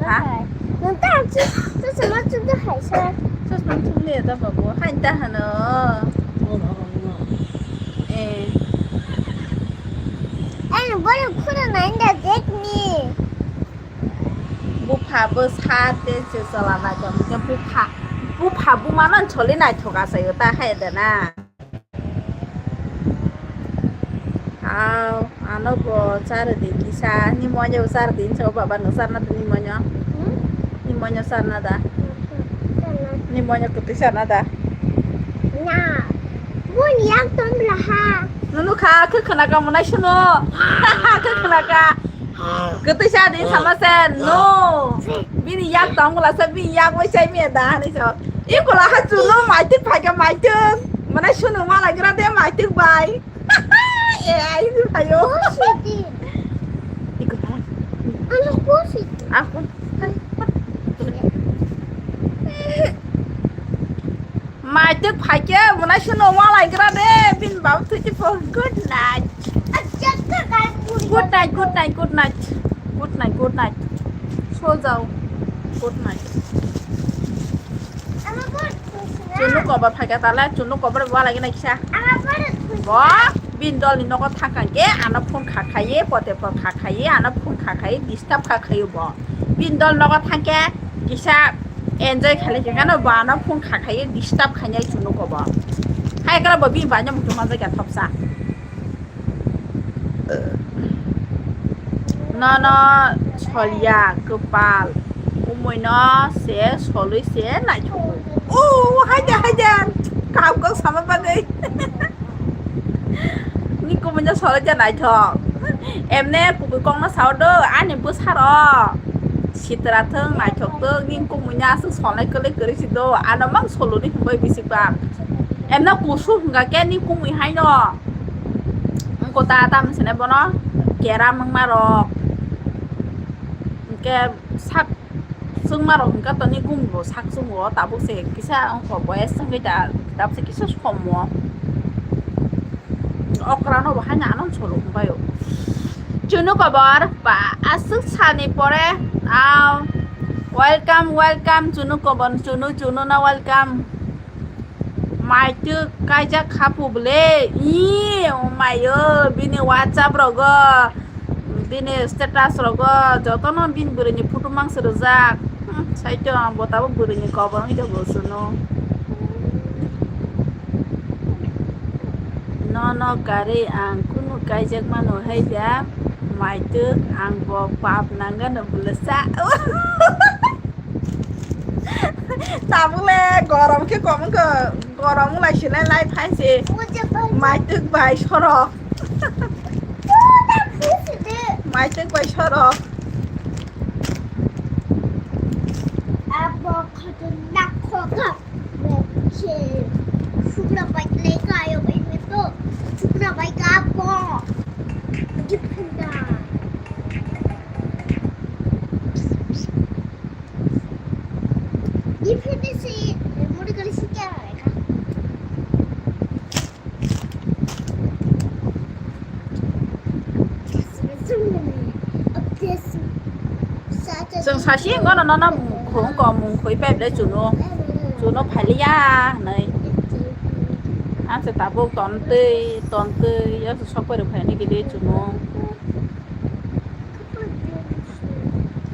Ha? Nwng ta ang chuk chuk ma chuk da hai sa. Chuk ma chuk le da babu, hain ta hwno. Eh. Ani bole khuna nai da dek ni. Bupha bwsa te se chwla naithok khe bupha, bupha buma no choli naithok achaio ta hai da na. Aw, ano bo chari di kisa, ni moino bo chari di, so baba no charna da ni moino. Hmm? Ni moino charna da. Hmm, charna. Ni moino kwtwi charna da. Na. Boni yak tom laha. Nunu kha, khe khna ka monai suno. Khe khna ka. Kwtwi cha di sama se, no. Bini yak tong la sa, bini yak bai chai me da, hani so. Iko la ha chuno, maitik phai ka maitik. Monai suno ma la gra de maitik bai. Eh, ai, ayo. Positive. Iko ha. Ano positive. Aku. Maitik phaikhe, mwnai sino walai gra de, bini baba thwichi pho. Good night. Acha, ka kai puri. Good night, good night, good night. Good night, good night. So jao. Good night. Ama bor khusna. Chunu kobar phaikha tala, chunu kobar walai gina kisa. Ama bor khusna. Bo, bin dol ni nogo thangkha ke, ano phone kha khaye, pote phone kha khaye, ano phone kha khaye, disturb kha khaye bo. Bin dol nogo thangkhe, kisa enjoy khalai khe, kano bo ano phone kha khaye, disturb khainai chunu kobo. Hai kala bo bin bai no muchung manjak ya thopsa. Nono soliya kwpal, umui no se solui se naithogo. O, haide, haide, kaham kok sama bagwi. Ni kumui no solui ja naithok. Emne kubui kok no sao do, ani bwsaro. Sitra thung, naithok thung, ni kumui no aswk solnai kwlwi kwrwi si do, ano mang soluni hwnbai bisi bak. Emne kusu hwnga khe ni kumui hai no. Wngkha ta tamo sene bono keram wngma rok. Hwnkhe sak chwngma rok hwnkha to ni gum bo sak chwngo tabuk se kisa wngkha boyes wngwi da tabuk se kisa somo. Okra no bo haino ano solo hwnbaio. Chunu kobor ba aswk sani pore. Aw, welcome, welcome, chunu kobor, chunu, chunu na welcome. Maitwk kaijak kha phu bwle. Ih, omayo, bini WhatsApp rogo, bini status rogo, jotono bini bwrwini photo mangsa rwjak. Hmm, saito ang bo tabuk bwrwini kobor wngwi tongo chwngno. Nono karwi ang kunu kaijak mano hai da, maitwk ang bo pap nangano bwlasa. Tabuk le gorom khe kom wngkha, gorom wng lai se lai lai phai se. Maitwk bai sorok. Maitwk bai sorok. Abo khatarnak khokha. Sukra bai le kayo bai me to. Sukra bai ka bo. Gipinda. Gipinda si muri kali si kya hai ka? Chwng sasi ngono nono mung khung ko mung khui pep le chuno. Chuno phaliya hwnwi. Ang se tabuk ton twi, ton twi, ya se sok pai rw phai ni gidi chuno.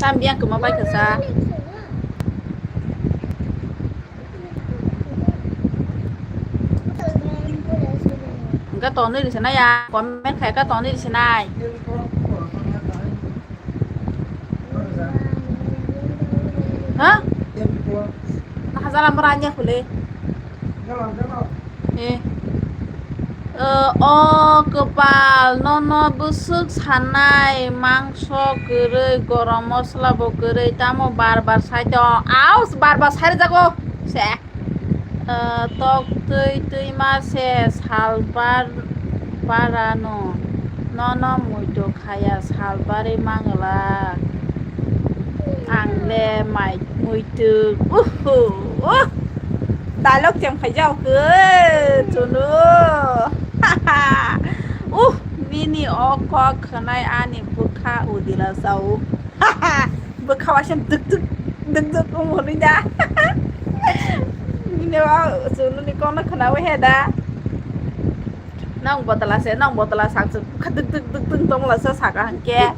Tam biang kwma bai kha sa. Hwnkhe tonwi rwsinai ya, comment khaikha tonwi rwsinai. Ha? Nahajala mora anya khule. Eh. O kwpal, nono bwswk sanai, mangso kwrwi, gorom mosola bo kwrwi, tamo bar bar sai tong. Aus, bar bar sai rwjago se. O tok twi twima se salbar barano, nono muitu khaya salbari mangla. Ang le mai muitu. Uhu. Uh. Dialogue chem khaijak khe, chunu. Uh, nini o kok khwnai ani bwkha udila sao. Bwkha waisa duk duk, duk duk wng hwnwi da. Nini o chununi kokno khwnawi he da. Nang botala se, nang botala sak se, bwkha duk duk duk duk tongla sa saka hwnkhe.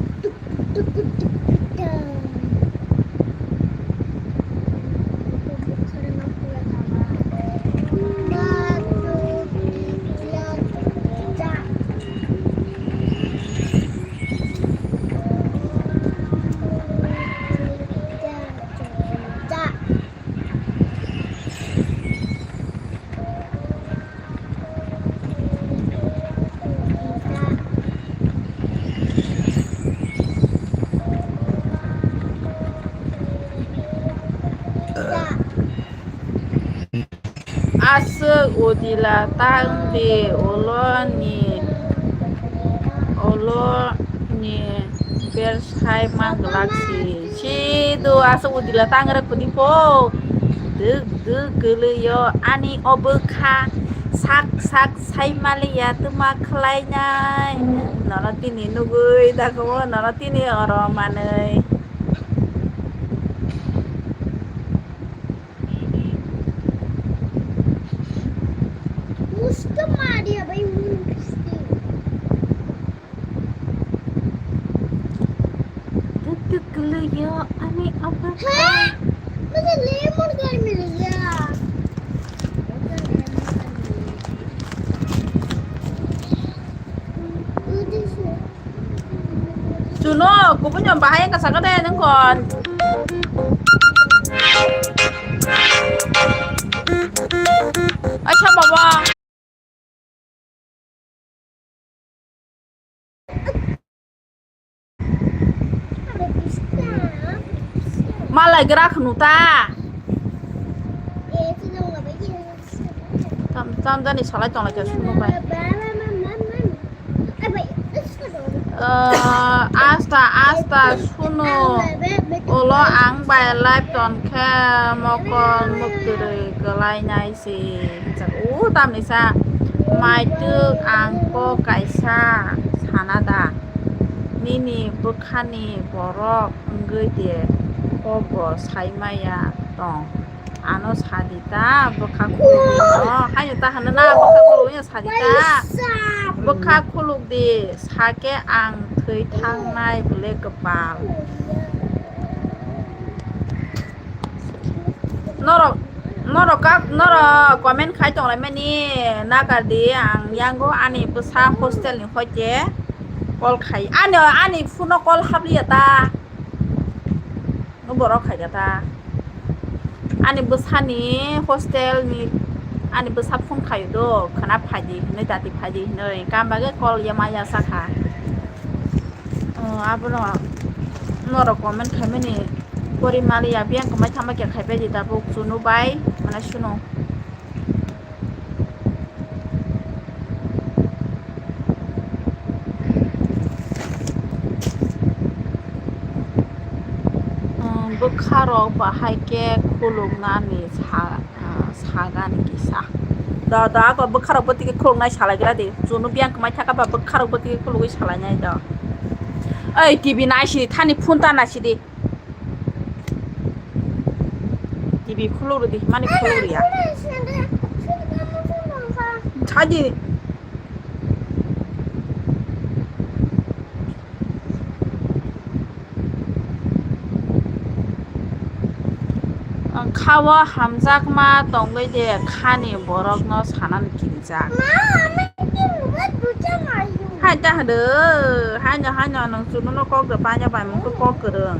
Aswk udila tang di, ulo ni, ulo ni bersai mang glak si. Si do aswk udila tang rwk di po. Dwk dwk kwlwi yo ani o bwkha sak sak sai maliya twma khlai nai. Nono tini nugwi dago, nono tini oro manwi. Muska Maria bai musti. Duk duk gulu yo ani apa? Ha? Masa lemon gami ya? Chuno, kubun yang bahaya ka sakade nengkon. Acha baba. Malai gra khnu ta. Tam tam jani salai tong lai ka suno bai. Ah, asta asta suno. Olo ang bai live ton khe mokol muktwrwi kwlai nai se. O tamni sa maitwk ang kok kaisa sana da. Nini bwkhani borok wngwi de kok bo sai maya tong. Ano sadi ta bwkha khulugwi no. Haino ta hwnwi na bwkha khulugwi no sadi ta. Bwkha khulugdi sake ang thwi thangnai bwle kwpal. Norok, norok kak, norok comment khai tonglaimani nakardi ang yango ani bwsa hostel ni hoite call khai. Ani, ani phone o call habliya ta. No borok khaida ta. Ani bwsani hostel ni ani bwsa phone khaio do, khwna phaidi hinwi, dati phaidi hinwi, kam bagwi call ya ma ya sakha. Oh, abono norok comment khaimani pori mali ya, biyang kwmai thangma khe khaibai di tabuk chunu bai, mana suno. Bwkharok bahai khe khuluknani sa-, ah, sagani kisa. Da, da, ako bwkharok bwtwi khe khuluknai salai gra di. Chunu biyang kwmai thaka ba bwkharok bwtwi khe khulugwi salainai do. Oi, T V naisidi, thani phone ta naisidi. T V khuluk rwdi, himani khuluk rwya. Saidi. Kha o hamjakma tongwi de khani borokno sanani kirijak. Hai ta hwndo, haino, haino, nwng chununo kok rw panya bai mungkhe kok kwrwng.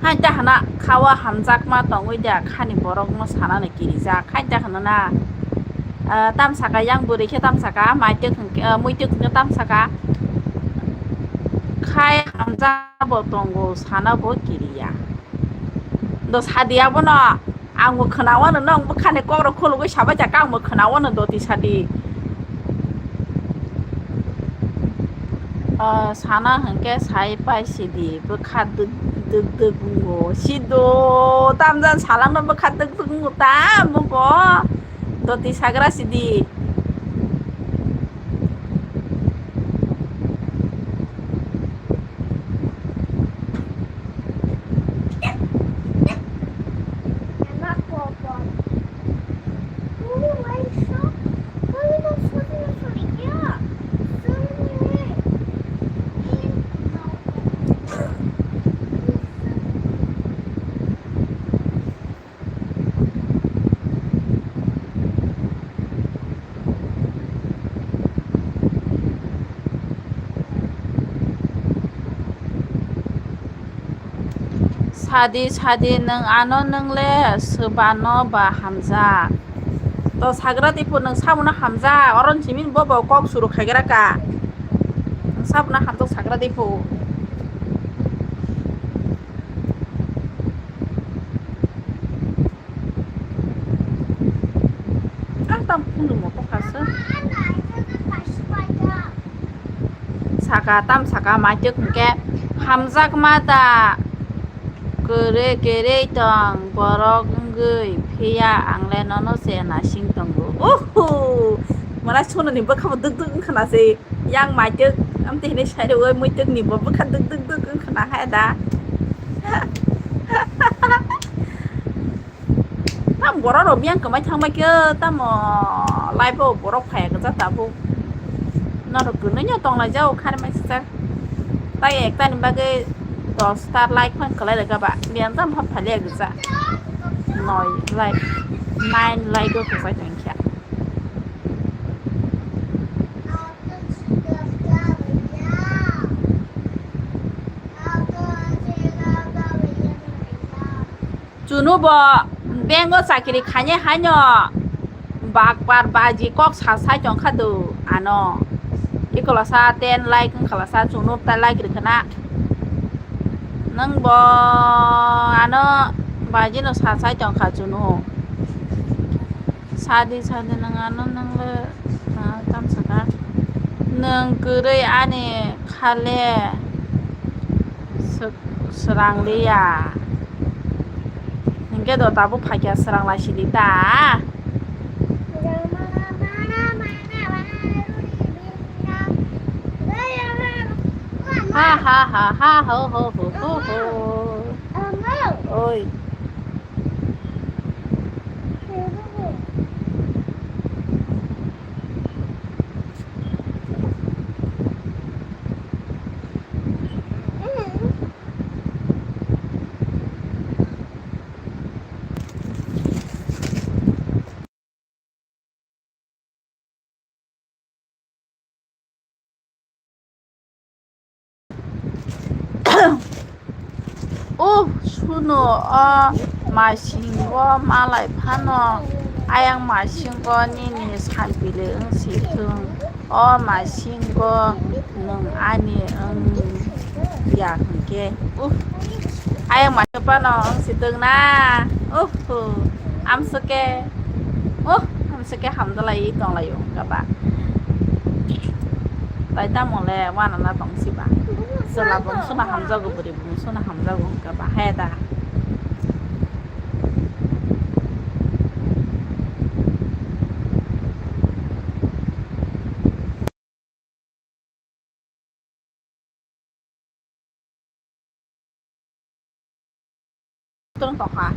Hai ta hwna kha o hamjakma tongwi da khani borokno sanani kirijak. Hai ta hwna na, ah, tamsaka yang bwrwi khe tamsaka, maitwk hwnkhe, ah, muitwk hwnkhe tamsaka. Khai hamjak bo tongo sana bo kiriya. Do sadi abono. Ang bo khwna-o nwng bwkhani kokrok khulugwi sabai jakha, ang bo khwna-o nwng doti sadi. Ah, sana hwnkhe sai pai sidi, bwkha dwk dwk dwk wngo. Sido, tamjani salangno bwkha dwk dwk wngo ta, mugo. Doti sagra sidi. Sadi, sadi, nwng ano nwng le swbano ba hamjak. To sagra tipo nwng sabono hamjak, oro simin bo bo kok suru khaigra ka. Nwng Sabna hamjak sagra de pho. Ang tam phundu mo tokha se. Saka tam saka maituk hwnkhe hamjak ma da. Kwrwi kwrwi tong borok wngwi phiya ang le nono se nasing tongo. Uhu! Mwnai Sononi bwkhabo duk duk wngkha na se. Yang maituk, amtwi hinwi sai rwui muituk ni bo bwkha duk duk duk wngkha na hai da. Tam borok rok biyang kwmai thang bai khe, tamo live o borok phaiya kwchak tabuk. Norok kwrwino tong lai jao khani mai sijak. Tai ekta ni bagwi dos ta like phan kwlai rwkha ba. Biyang jam hap phaliya kwchak. Noi like, nine like o kwchak tong kha. Chunu bo bank o chakiri khainai haino bakbar baji kok sa sai tongkha do ano. Ikolasa ten like wngkhalasa chunu ta like rwkhana. Nwng bo ano baji no sa sai tongkha chunu. Sadi sadi nwng ano nwng le, ah, tam saka. Nwng kwrwi ani khale sw-, swrang liya. Hinkhe do tabuk phaikya swrang lai sidi ta. Ha ha ha ha ho ho ho ho ho. Oi. Oh, suno, o masingo malai phano, ayang masingo nini sampili wngsi thung, o masingo nwng ani wng ya hwnkhe. Uh, ayang masing phano wngsi thung na. Uh, amswk khe. Oh, hamswk khe hamdalai tonglaio hwnkha ba. Tai tamo le wanana tong siba. Chwla bwngswkno hamjago, bwrwi bwngswkno hamjago hwnkha ba, he da. Tong tokha.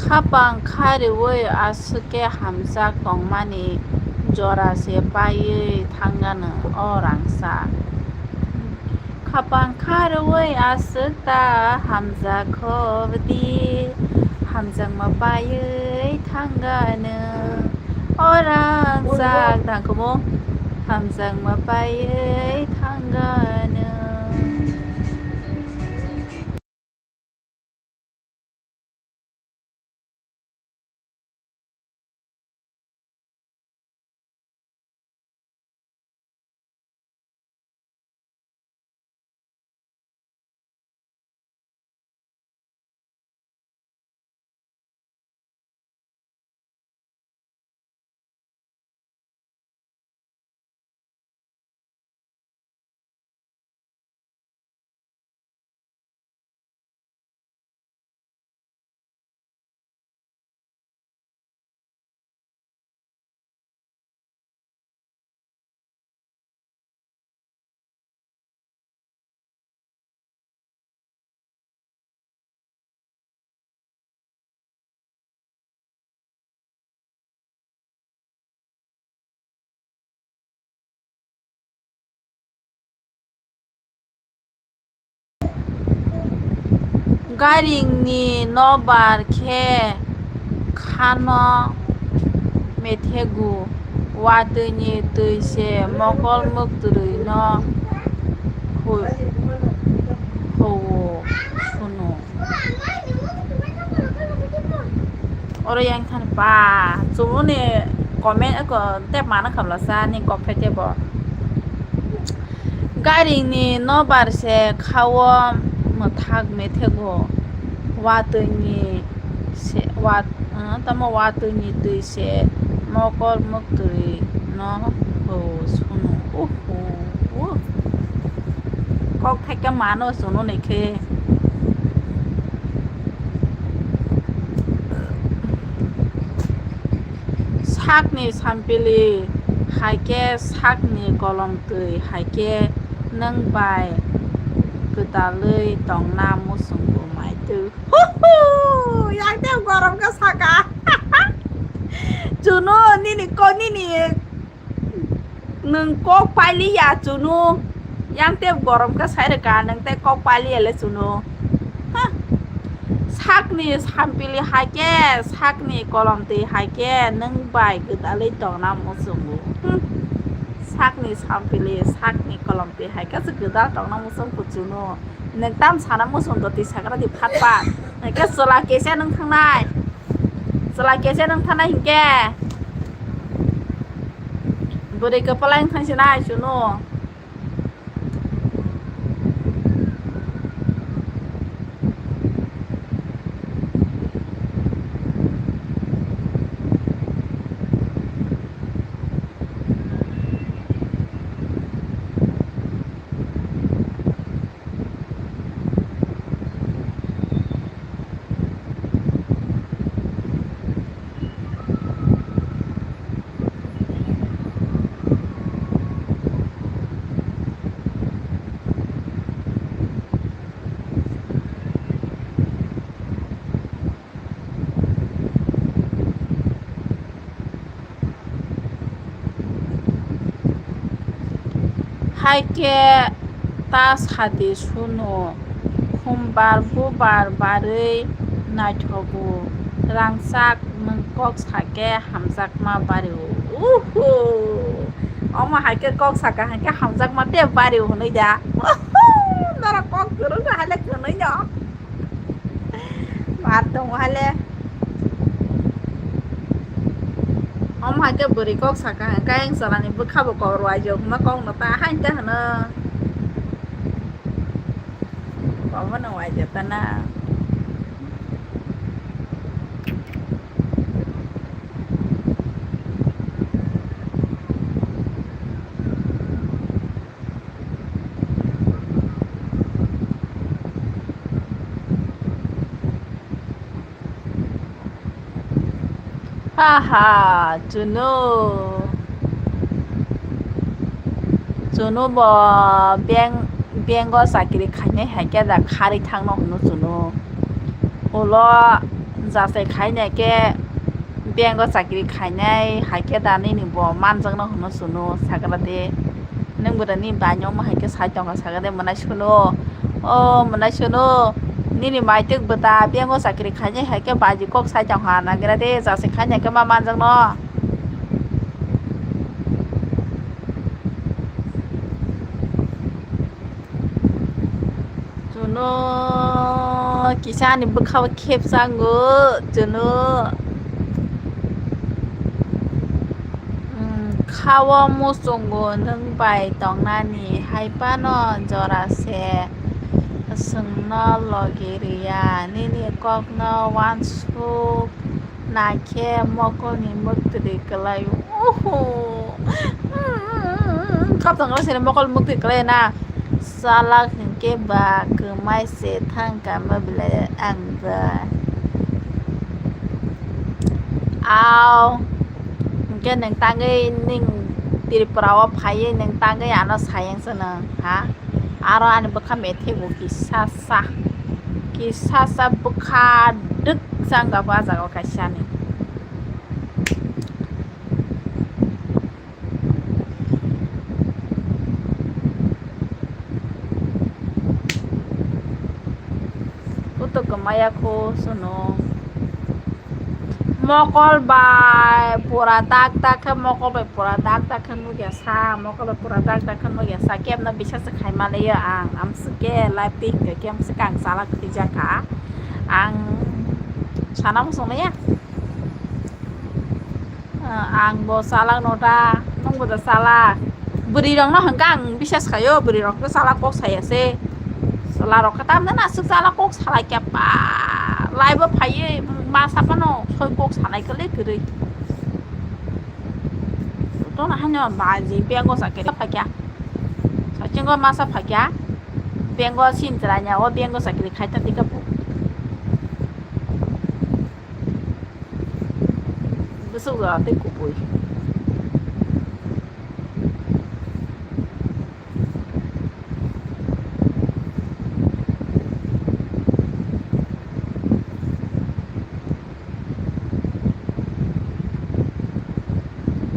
Khapang kha rwui aswk khe hamjak tongmani jora se paiwi thangano o rangsa. Khapang kha rwui aswk ta hamjak kho di, hamjakma paiwi thangano o rangsa. Dangkhumu hamjakma paiwi thangano. Gairingni nobar khe khano methegu, watwini twi se mokol mwktwrwino hu-, huo sunu. Oro yang thani ba chumuni comment ko tep mana khamlasa ni kok phaitebo. Gairingni nobar se khao mwthak methego, watwini se, wat-, ah, tamo watwini twi se mokol mwktwrwino huo sunu. Uhu, uh. Kok thaika mano sunu ni khe. Sakni sampili hai khe sakni kolom twi hai khe nwng bai gwdalwi tongna muchungo mai twi. Huhu! Yang tei gorom khe saka. Chunu nini ko nini nwng kok paili ya chunu. Yang tei gorom khe sai rwkha nwng tei kok paili ya le chunu. Ha. Sakni sampili hai khe, sakni kolom twi hai khe, nwng bai gwdalwi tongna muchungo. Hmm. Sakni sampili, sakni kolom twi hai khe se gwdal tongna muchung kuchuno. Nwng tam sana muchung do twi sakra di phat phat. Nwng khe chwla kesa nwng thangnai. Chwla kesa nwng thangnai hinkhe. Bwrwi kwpalai nwng thangsinai chuno. Hai khe ta sadi sunu, khumbar bubar barwi naithogo, rangchak nwng kok sakhe hamjakma bario. Uhu! Omo hai khe kok sakha hai khe hamjakma tei bario hwnwi da. Uhu! Norok kok kwrwngkha hai le kwnwi no. Bar tongo hale. Omo hai khe bwrwi kok saka hwnkhe ayang chalani bwkha bo kok rwai jok hwnma kok no ta hain ta hwno. Omo no wai jeta na. Ha ha, chunu. Chunu bo bank, bank o chakri khainai hai khe da kharwi thangno hwnwi chunu. Ulo jasai khainai khe bank o chakri khainai hai khe da nini bo manjakno hwnwi chunu sakra de. Nwng bo da ni bai no omo hai khe sai tongkha sakha de mwnai sunu. O mwnai sunu. Nini maituk bo da bank o chakri khainai hai khe baji kok sai tongkha nagra de jasai khainai khe ma manjakno. Chunu kisa ni bwkha o khepsango chunu. Hmm, khao muchungo nwng bai tongnani hai phano jora se chwngno logi rwya nini kokno uansuk. Naikhe mokolni mwktwi kwlai. Uhu. Kaptang kwlai sini mokol mwktwi kwlai na. Salak hinkhe ba kwmai se thang kama belai ang ba. Au. Hinkhe nwng tangwi ning Tripura o phaiwi nwng tangwi ano sayang se nwng ha. Aro ani bwkha methebo kisa sa. Kisa sa bwkha dwk changabo ah jaga o kaisa ni. Kutuk Maya kho suno. Mokol bai pura dak dak khe, mokol bai pura dak dak khe nukya sa, mokol bai pura dak dak khe nukya sa, kemno bisa se khai maliya ang, amswk khe live twi hwnkhe kemswk ang chala khwlai jakha. Ang sana muchung ya. Ah, ang bo salak no ta, nwng bo da salak. Bwrwi rok no hwnkha ang bisas khaio, bwrwi rok to salak kok saya se. Chwla rok khe tamni naswk salak kok salai kya pa. Live o phaiwi masa phano soi kok sanai kwlwi kwrwi. To na hano baji bengo sa khe phakya. Sachingo masa phakya. Bengo sin chwranya o bengo sa khe khai ta tika pu. Bwswk jora tei kubui.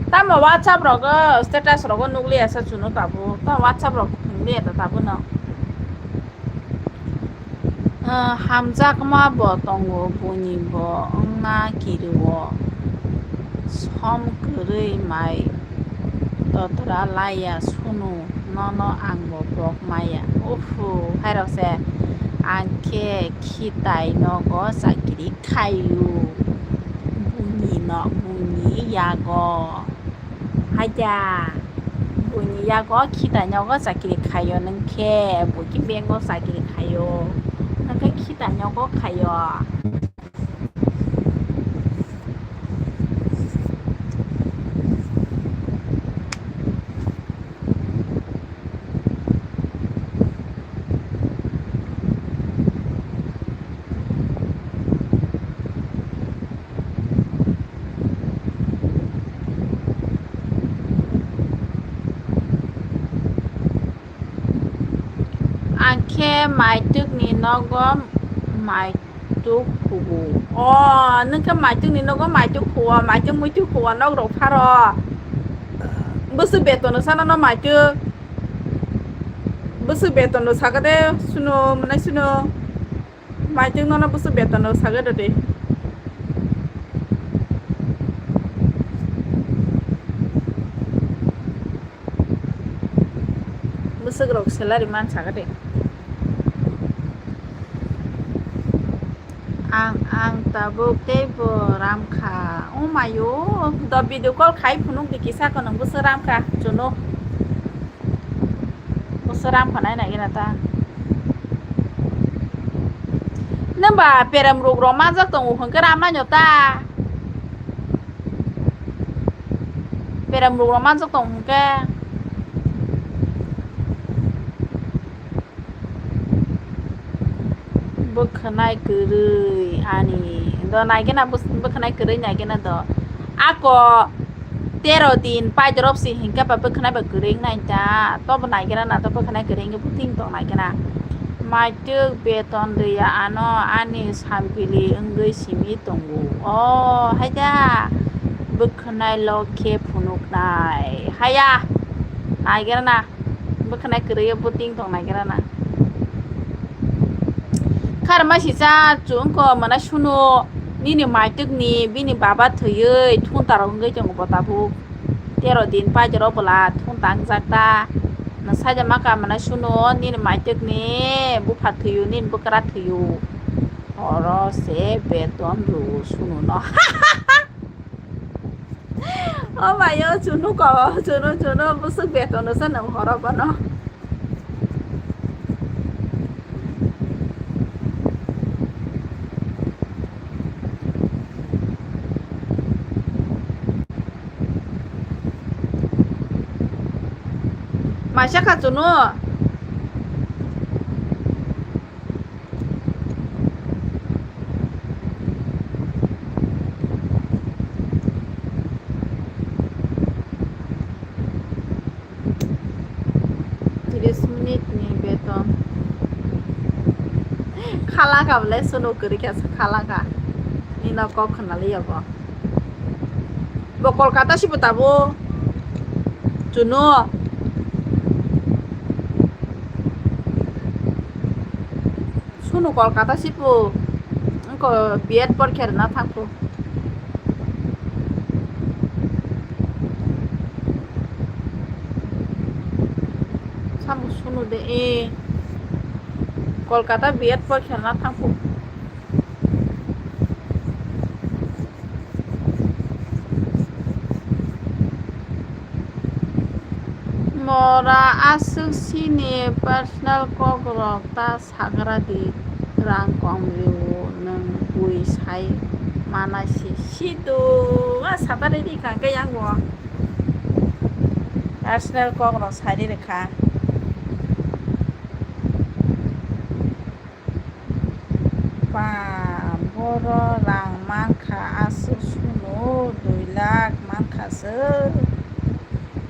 Tamo WhatsApp rogo, status rogo nukliya sa chuno tabuk. Tamo WhatsApp rok hingliya ta tabuk no. Ah, hamjakma bo tongo, buini bo wngna kirio. Som kwrwi mai totra laiya sunu, nono ang bo bok maya. Ufu, hairok se ang khe khitai nogo chakiri khaio. Buini no, buini yago. Haida, buini yago khitai nogo chakiri khaio, nwng khe bo khe bank o chakiri khaio, nwng khe khitai nogo khaio. Ang khe maituk ni nogo maituk hugo. O, nwng khe maituk ni nogo maituk hugo, maituk muituk hugo, nok rok pharo. Bwswk beton no sana no maituk. Bwswk beton no sakade suno, mwnai suno. Maituk nono bwswk beton rok sagwi rwdi. Bwswk rok salary man sagwi rwdi. Ang, ang tabuk teibo ram kha. O mayo, do video call khai phunuk di kisa kono bwswk ram kha, chuno. Bwswk ram khanai nai gena ta. Nwng ba perem ruk rok manjak tongo hwnkhe ram nai no ta. Perem ruk rok manjak tongo hwnkhe. Bwkhwnai kwrwi ani do nai gena bwkhwnai kwrwi nai gena do. Ako tero din paidorop si hinkhe ba bwkhwnai ba kwrwi wngnai ta, tobo naigra na, to bwkhwnai kwrwi wngwi bo ting tong naigra. Maituk beton rwya ano, ani sampili wngwi simi tongo. O haida, bwkhwnai lok khe phunuknai. Haya, naigra na, bwkhwnai kwrwi bo ting tong naigra na. Kharma sisa chwngko mwnai suno nini maituk ni bini baba thwiwi thunta rok wngwi tongo bo tabuk. Tero din paidoro bwla thunta wngjak ta. Nwng saida maka mwnai suno nini maituk ni bupha thwiwi nini bwkra thwiwi. Oro se beton rw suno no. O mayo chunu ko, chunu, chunu bwswk beton no se nwng horo bono. Maisa kha chunu. Tris minute ni beton. Khalangkha bwle, sunu kwrwi khe khalangkha. Nino kok khwnaliya bo. Bo Kolkata sibo tabuk. Chunu. Sunu Kolkata sibo. Ko B Ed porkhe rwna thangkhu. Samung sunu de, e. Kolkata B Ed porkhe rwna thangkhu. Nora aswk chini personal kokrok ta sagra di, rang kom rw, nwng bui sai mana si, situ a satari di kha khe yang bo personal kokrok sari rwkha. Ba, boro rang mankha aswk sunu dui lakh mankha se.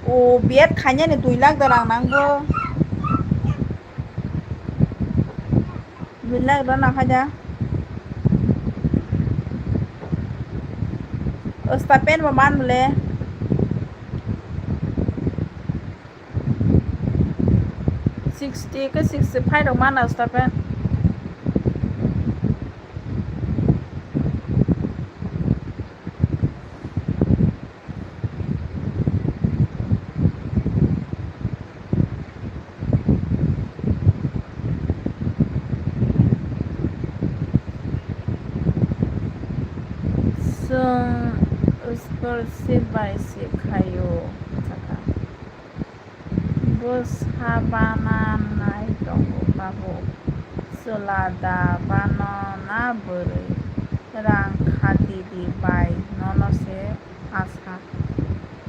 O B Ed khainani dui lakh da rang nangbo. Dui lakh da nang khaida. O stipend bo man bole. Sixty ke sixty five rok mana stipend. Chwng scholarship bai se khaio, sakha. Bwsa bana nai tongo tabuk. Chwla da bano na bwrwi? Rang kha didi bai nono se asa.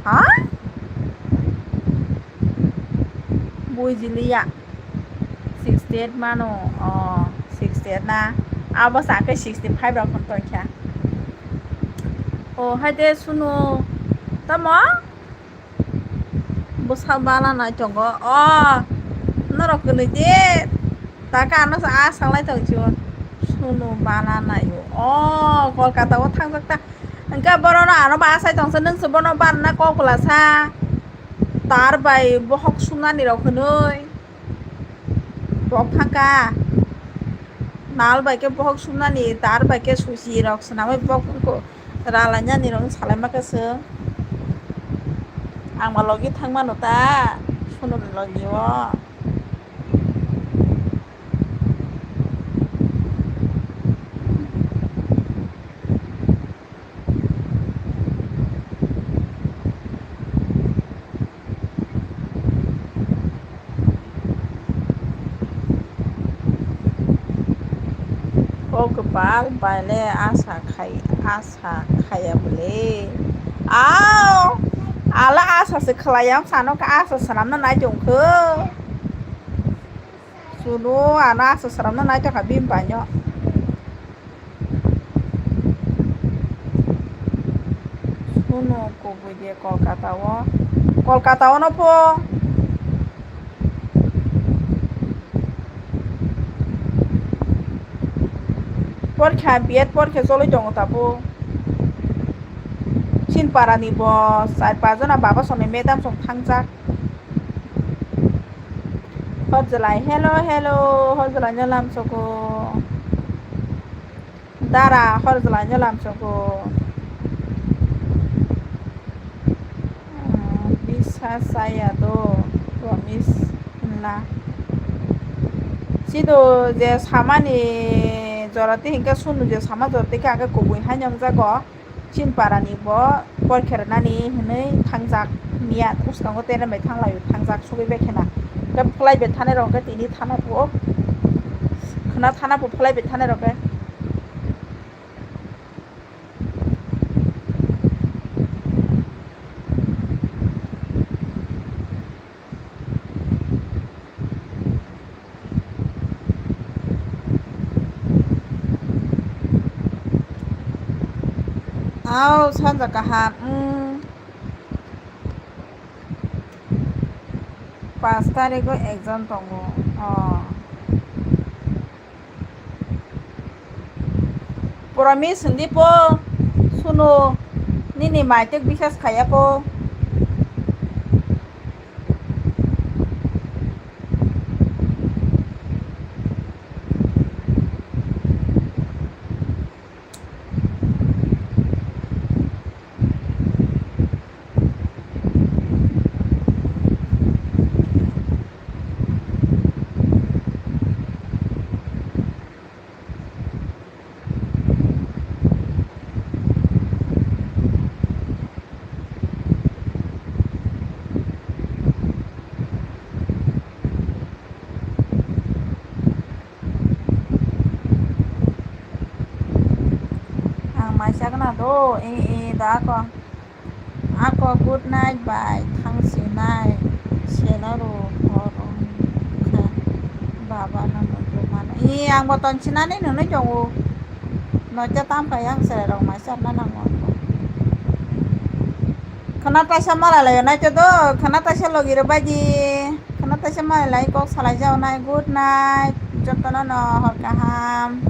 Ha? Bujiliya. Sixty eight mano. Oh, sixty eight na. Abo sakhe sixty five rok hwn tongkha. Oh, hai de sunu. Tamo? Bwsa bana nai tongo. O, norok kwnwi de. Taka ano sa a sanglai tong chio. Sunu bana naio. O, Kolkata o thangjak ta. Hwnkhe borono ano ba asai tongsa, nwng se bono barna kok bwlasa. Tar bai bohok sumnani rok hwnwi. Bok thangkha. Nal bai khe bohok sumnani, tar bai khe suchi rok swnamwi bok wngkha. Ralainani rok salai ma khe se. Ang ma logi thang mano ta, sununi logi o. O kwpal bai le asa khai, asa khaya bole. Ao, ala asa se khlai ang sano ka asa swnamna nai tong kho. Sunu ano asa swnamna nai tong kha bini bai no. Sunu kubui de Kolkata o. Kolkata o no pho. Porkha, B Ed porkha choloi tongo tabuk. Chinpara ni bo char pach jona baba song ni madam song thangjak. Hor jwlai, hello, hello, hor jwlai no lamsogo. Dara, hor jwlai no lamsogo. Ah, bisa saya do, promise hwnla. Sido je samani jorati hinkhe sunu je sama jorati khe ang khe kubui haino wngjago. Chinpara ni bo porkha rwnani hwnwi thangjak miya, bwskango tere bai thanglaio, thangjak sugui bai khena. Tei phlai bai thanai rok khe tini thana phuo, khwna thana phuo phlai bai thanai rok khe. Ao, sanja kaham, mm. Panch tarigo exam tongo, oh. Promise hwndi po, sunu, nini maitok bisas khaya po. Chakna do, e, e, da ako. Ako good night bai thang sinai. Sela ro, hor wngkha. Baba no no do mano. E, ang bo ton sinani nunui tongo. No cha tam kai ang sere rok mai cha na nango. Khana taisa malai lai nai to do, khana taisa logi ro bai di. Khana taisa malai lai kok salai jao nai. Good night. Jotono no hor kaham.